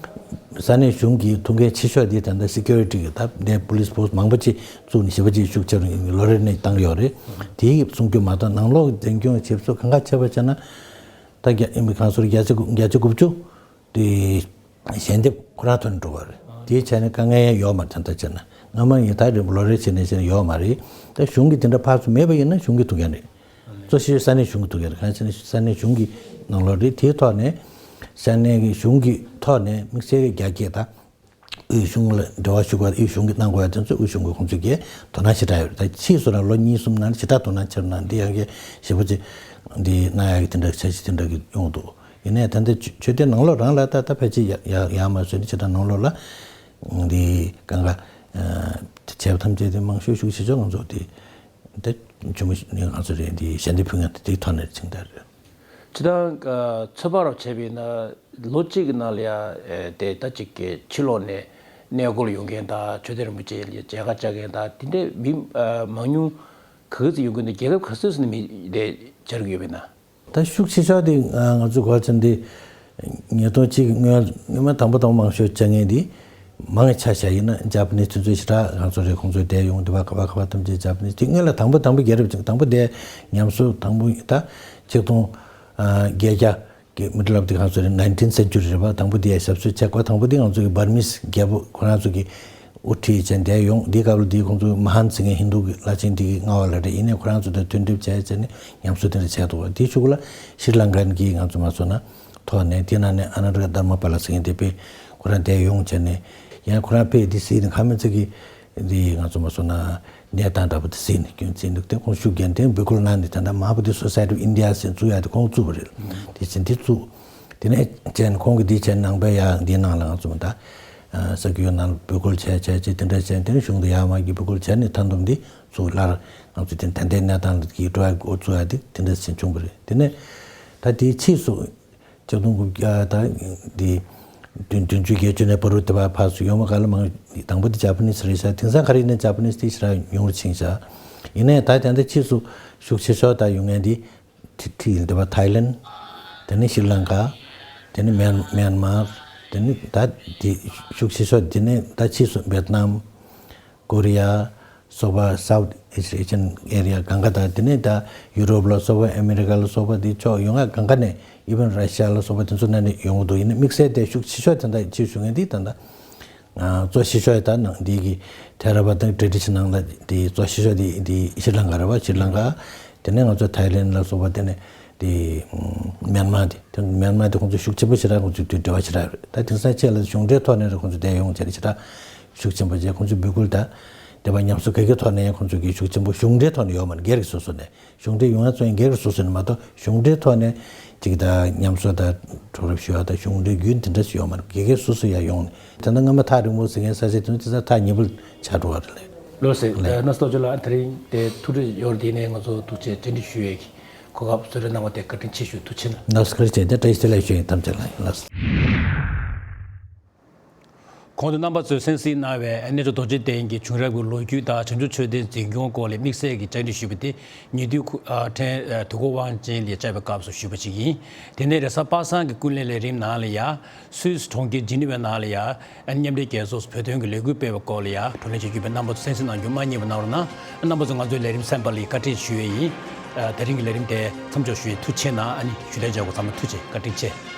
ས་གནས་གཞུང་གི་ཐུགས་འགན་ཆེ་ཤོས་དེ་ད་ལྟ་སི་ཀུ་རི་ཊི་གི་ད་ལྟའི་པུ་ལི་སི་ཕོར་སི་མང་པོ་ཅིག་བཙུགས་ནས་ཞེ་པོ་ཅིག་ཤུགས་ཆེ་རུ་ལོ་རེ་ནས་བཏང་ཡོད་རེད། དེའི་སྲུང་སྐྱོབ་མ་གཏོགས་ནང་ལོགས་འཛིན་སྐྱོང་བྱེད་ཕྱོགས་གང་ག་བྱས་པ་བྱས་ན། ད་རྒྱ་ཨིན་པའི་གང་སོར་བརྒྱ་ཆ་དགུ་བརྒྱ་ཆ་དགུ་བཅུ་དེ་ཞལ་འདེབས་ཁོ་རང་ཐོག་ནས་འགྲོ་བ་རེད། དེའི་ཆ་ནས་དཀའ་ངལ་ཡང་ཡོད་མ་རེད། ད་ལྟ་བྱས་ན་སྔ་མ་ཡིན་ད་རེད། ལོ་རེ་བྱས་ནས་བྱས་ནས་ཡོད་མ་རེད། ད་གཞུང་གི་དེ་འདྲ་ཕར་ཚུར་མེད་པ་ཡིན་ན་གཞུང་གི་ཐུགས་འགན་རེད། གཙོ་ཆེ་ཤོས་ས་གནས་གཞུང་གི་ཐུགས་འགན་རེད། གང་ཡིན་ཟེར་ན་ས་གནས་གཞུང་གི་ནང་ལོགས་རེད། དེའི་ཐོག་ནས་ས་གནས་ཀྱི་གཞུང་གི་ཐོག་ནས་དམིགས་བསལ་གྱི་རྒྱ་སྐད་ད་དབུས་གཞུང་ལ་འབྲེལ་བ་ཞུ་དགོས། དབུས་གཞུང་གིས་གནང་དགོས་ཡ་དེ་ཚོ་དབུས་གཞུང་གི་ཁོང་ཚོས་ཀྱི་དོ་སྣང་ཞེ་དྲག་ཡོད་རེད། ད་ཕྱིས་སུ་རང་ལོ་གཉིས་གསུམ་ནང་ཞེ་དྲག་དོ་སྣང་ཆེ་རུ་གནང་། འདི་ཡང་གི་ཞེ་པོ་ཅིག་འདི་གནང་ཡ་གི་དེ་འདྲ་འཆར་གཞི་དེ་འདྲ་གི་ཡོང་འདུག་ཡིན་ནའི་ད་ལྟ་ཆོས་ཆོས་དད་ནང་ལོགས་རང་ལ་ད་ད་ཕལ་ཆེར་ཡ་ཡ་ཡ་མ་བཟོས་ནས་ཞེ་དྲག་ནང་ལོགས་ལ་འདི་གང་ག་བྱས་པ་ཐམས་ཅད་དེ་མང་ཤོས་ཤུགས་ཆེ་ཤོས་ང་ཚོ་དེ་ད་ཆུ་མོ་ནི་ང་ཚོ་རེད། འདི་ཞལ་འདེབས་ཕུལ་མཁན་དེ་དེའི་ཐོག་ནས་ཕྱིན་བསྡད་རེད། སྤྱིར་བཏང་ཚོད་དཔག་རོགས་བྱས་པ་ཡིན་ན་ལོ་གཅིག་གི་ནང་ལ་ཡ་དེ་ད་ཅིག་གི་ཕྱི་ལོགས་ནས་གནས་སྐོར་ཡོང་མཁན་དང་ཆོས་དད་རིན་པོ་ཆེ་ལ་མཇལ་ཁ་བཅར་མཁན་དང་དེ་འདྲའི་མི་མང་ཉུང་ག་ཚོད་ཡོང་གི་འདུག་རྒྱལ་ཁབ་ག་ཚོད་ཙམ་ནས་མི་དེ་བཅར་གྱི་ཡོད་པ་ཡིན་ན། ད་ཤུགས་ཆེ་ཤོས་དེ་ང་ཚོ་གོ་ཚོད་འདི་ཉིས་སྟོང་གཅིག་གི་སྔོན་སྔོན་མ་དང་པོ་དང་པོ་མང་ཤོས་བཅར་མཁན་འདི་མང་ཆ་བཞག་ཡིན་ན་ཇ་པ་ནིས་དེ་ཚོ་ཞེ་དྲག་ང་ཚོ་རེད། ཁོང་ཚོ་བསྡད་ཡོང་དེ་བ་ག་བ་ག་བ་ཐམས་ཅད་ཇ་པ་ནིས་དེ་སྔོན་ལ་དང་པོ་དང་པོ་རྒྱལ་རབས་ཅིག་དང་པོ་དེ་ཉམས་གསོ་དང་པོ་ད་ཆིག་སྟོང་བརྒྱད་བརྒྱ་གི་middle of the གང་ཚོ་རེད། nineteenth century རེད་པ། དང་པོ་དེ་ཞབས་སོར་ཆ་བགོས་དང་པོ་དེ་ང་ཚོ་གི་Burmese རྒྱལ་པོ་ཁོ་རང་ཚོ་གི་དབུ་ཁྲིད་བྱས་བསྡད་ཡོང་། དེའི་སྐབས་ལ་དེའི་ཁོང་ཚོ་མ་ཧན་ཟེར་མཁན་ཧིན་རྡུ་གི་བླ་ཆེན་དེ་གི་མངའ་འོག་ལ་རེད། ཡིན་ནའི་ཁོ་རང་ཚོ་དང་མཐུན་སྒྲིལ་བྱས་བྱས་ནས་ཉམས་གསོ་དེ་འདྲ་བྱས་འདུག་དེའི་གཞུག་ལ་ཤྲི་ལང་ཀན་གྱི་ང་ཚོ་མ་སོང་ན་ཐོག་ནས་དེ་ནང་ནས་ཨ་ན་ཌ་ཀ་དྷརྨ་པཱ་ལ་ཟེར་མཁན་དེ་དཔེ་ཁོ་རང་བསྡད་ཡོང་བྱས་ནས་ཡང་ཁོ་རང་དཔེ་དེ་གཟིགས་ནས་ཁ་མི་ཚིག་གི་འདི་ང་ཚོ་མ་སོང་ན་གནས་སྟངས་འདྲ་པོ་དེ་གཟིགས་ནས་སྐྱོན་བརྩིས་འདུག་དེ་ཁོང་ཤུགས་རྒྱན་དེ་འབོད་སྐུལ་གནང་ནས་ད་ལྟ་མ་ཧཱ་བོ་དྷི་སོ་སའི་ཊི་ཨོཕ་ཨིན་ཌི་ཡ་ཟེར་བཙུགས་ཡ་དེ་ཁོང་བཙུགས་པ་རེད། དེ་བཞིན་དེ་བཙུགས། དེ་ནས་བྱས་ནས་ཁོང་གིས་འདི་བྱས་ནང་པའི་ཡ་འདིའི་ནང་ལ་ང་ཚོ་ད་ས་ཁུལ་ནང་ལ་འབོད་སྐུལ་བྱས་བྱས་བྱས་དེ་འདྲ་བྱས། དེ་ནས་གཞུང་དུ་ཡར་མར་གྱི་འབོད་སྐུལ་བྱས་ནས་མཐའ་སྡོམ་འདི་ཚུར་སླར་ང་ཚོ་དེ་ད་ལྟའི་གནས་སྟངས་ལ་གི་འགྲོ་ཡ་འགོ་བཙུགས་ཡ་དེ་དེ་འདྲ་བྱས་བྱུང་བ་རེད། དེ་ནས་ད་དེའི་ཕྱིས་སུ། ཆིག་སྟོང་དགུ་བརྒྱ་དང་འདི་བདུན་བདུན་ཅུ་བརྒྱད་ཅུ་ནས་བར་དུ་དེ་བར་ཕར་ཚུར་ཡོང་བ་ག་ལ་མང་། དང་པོ་དེ་ཇ་པ་ནིས་རེད་ཤག་དེང་སང་ག་རེ་ཡིན་ན་ཇ་པ་ནིས་དེ་ཞེ་དྲག་ཉུང་རུ་ཕྱིན་ཤག་ཡིན་ནའི་ད་ད་ལྟ་ཕྱིས་སུ་ཤུགས་ཆེ་ཤོས་ད་ཡོང་མཁན་དེ་ཁྲི་ཁྲི་ཡིན། དེ་བར་ཐའི་ལེན། དེ་ནས་ཤྲི་ལང་ཀ། དེ་ནས་མེན་མེན་མར། དེ་ནས་ད་དེ་ཤུགས་ཆེ་ཤོས་དེ་ནས་ད་ཕྱིས་སུ་ཝེད་ནམ། ཀོ་རི་ཡ་སོགས་པ། South Asian area གང་ག་དང་། དེ་ནས་ད་ཡུ་རོབ་ལ་སོགས་པ། ཨ་མི་རི་ཀ་ལ་སོགས་པ། དེ་ཕྱོགས་ཡོངས་གང་ག་ནས། Even Russia ལ་སོགས་པ་དེ་ཚོ་ནང་ནས་ཡོང་གི་འདུག་ཡིན་ན་དམིགས་བསལ་དེ་ཤུགས་ཆེ་ཤོས་དེ་འདྲ་ཅིག་ཞུ་མཁན་དེ་ད་ལྟ་ང་གཙོ་ཆེ་ཤོས་ད་ནང་འདི་གི་ཐེ་ར་བ་དང་ཊེ་རེ་ཌི་ཤན་ནང་ལ་དེ་གཙོ་ཆེ་ཤོས་དེ་དེ་ཤྲི་ལང་ཀ་རེད་བ། ཤྲི་ལང་ཀ། དེ་ནས་ང་ཚོ་ཐའི་ལེན་ལ་སོགས་པ། དེ་ནས་དེ་མེན་མར་དེ། དེ་མེན་མར་དེ་ཁོང་ཚོ་ཤུགས་ཆེན་པོ་ཞེ་དྲག་ཁོང་ཚོ་དེ་འབྲེལ་བ་ཞེ་དྲག་ཡོད་རེད། ད་དེང་སང་ཆེད་ལ་གཞུང་འབྲེལ་ཐོག་ནས་རེད། ཁོང་ཚོ་བསྡད་ཡོང་བྱས་ནས་ཞེ་དྲག་ཤུགས་ཆེན་པོ་བྱས། ཁོང་ཚོའི་འབོད་སྐུལ་ད་ དེ་བ་ཉམས་གསོ་ག་གེ་ཐོག་ནས་ཡང་ཁོང་ཚོ་གི་ཤུགས་ཆེན་པོ་གཞུང་འབྲེལ་ཐོག་ནས་ཡོད་མ་རེད། སྒེར་གྱི་སོ་སོ་ནས་གཞུང་འབྲེལ་ཡོང་ཡ་ཚོ་ཡང་སྒེར་གྱི་སོ་སོ་ནས་མ་གཏོགས་གཞུང་འབྲེལ་ཐོག་ནས་ཅིག་ད་ཉམས་གསོ་དང་གྲོགས་རོགས་ཞུ་བ་དང་གཞུང་འབྲེལ་བརྒྱུད་འདི་འདྲ་ཞིག་ཡོད་མ་རེད། ག་གེ་སོ་སོ་ཡ་ཡོང་ནས་དེ་ན་སྔ་མ་ཐག་རིང་པོ་ཟེར་མཁན་ས་ཆ་དེ་ཚོ་དེ་ཚ་ཐག་ཉེ་པོ་ཆགས་འགྲོ་བ་རེད་ལས། ལོ་སེ་ལས། ན་སྟོ་ཅོ་ལ་དེ་རིང་དེ་ཐུགས་རེ་ཡོད་དེ་ནས་ང་ཚོ་ཐུགས་རྗེ་བཅར་འདྲི་ཞུ་ཡས་ཀྱི་གོ་སྐབས་གསོལ་རས་གནང་བ་དེ་བཀའ་དྲིན་ཆེ་ཞུ། ཐུགས་རྗེ་གནང་། ལགས་སོ། བཀའ་དྲིན་ཆེ། དེ་བཀྲ་ཤིས་བདེ་ལེགས་ཞུ་ཡིན། ཐམས་ཅད་ལ་ཡིན། ལགས་སོ། གོང་དུ་རྣམ་པ་ཚོས་གསན་གཟིགས་གནང་བའི་རྣལ་འབྱོར་རྡོ་རྗེ་གདན་གྱི་བྱུང་རབས་ཀྱི་ལོ་རྒྱུས་དང་བྱང་ཆུབ་མཆོད་རྟེན་འཛིན་སྐྱོང་སྐོར་ལ་དམིགས་བསལ་གྱི་བཅར་འདྲི་ཞུས་པ་དེ་ཉེ་དུས་ཁུ་ཨ་ཕྲན་ཨ་དུས་འཁོར་དབང་ཆེན་ལས་བཅར་བའི་སྐབས་སུ་ཞུས་པ་ཞིག་ཡིན། དེ་ནས་རེས་གཟའ་པ་སངས་ཀྱི་ཀུན་གླེང་ལས་རིམ་ནང་ལ་ཡང་སུད་སི་གྲོང་ཁྱེར་ཇི་ནི་ཝའི་ནང་ལ་ཡང་མཉམ་འབྲེལ་རྒྱལ་ཚོགས་སུ་བོད་དོན་གྱི་ལས་འགུལ་སྤེལ་བའི་སྐོར་ལ་ཡང་བགྲོ་གླེང་བྱེད་རྒྱུ་ཡིན་པས། རྣམ་པ་ཚོ་གསན་གཟིགས་གནང་རྒྱུ་མ་བསྙེལ་བ་གནང་རོགས་གནང་། རྣམ་པ་ཚོ་ང་ཚོའི་ལས་རིམ་གསན་པ་ལ་བཀའ་དྲིན་ཞུ་ཡས་ཡིན། ཨ་དེ་རིང་གི་ལས་རིམ་དེ་མཚམས་འཇོག་ཞུ་ཡས། ཐུགས་རྗེ་གནང་། ཨ་ནི་ཞུ་ལས་བྱ་དགོས་ཚང་མ་ཐུགས་རྗེ་བཀའ་དྲིན་ཆེ།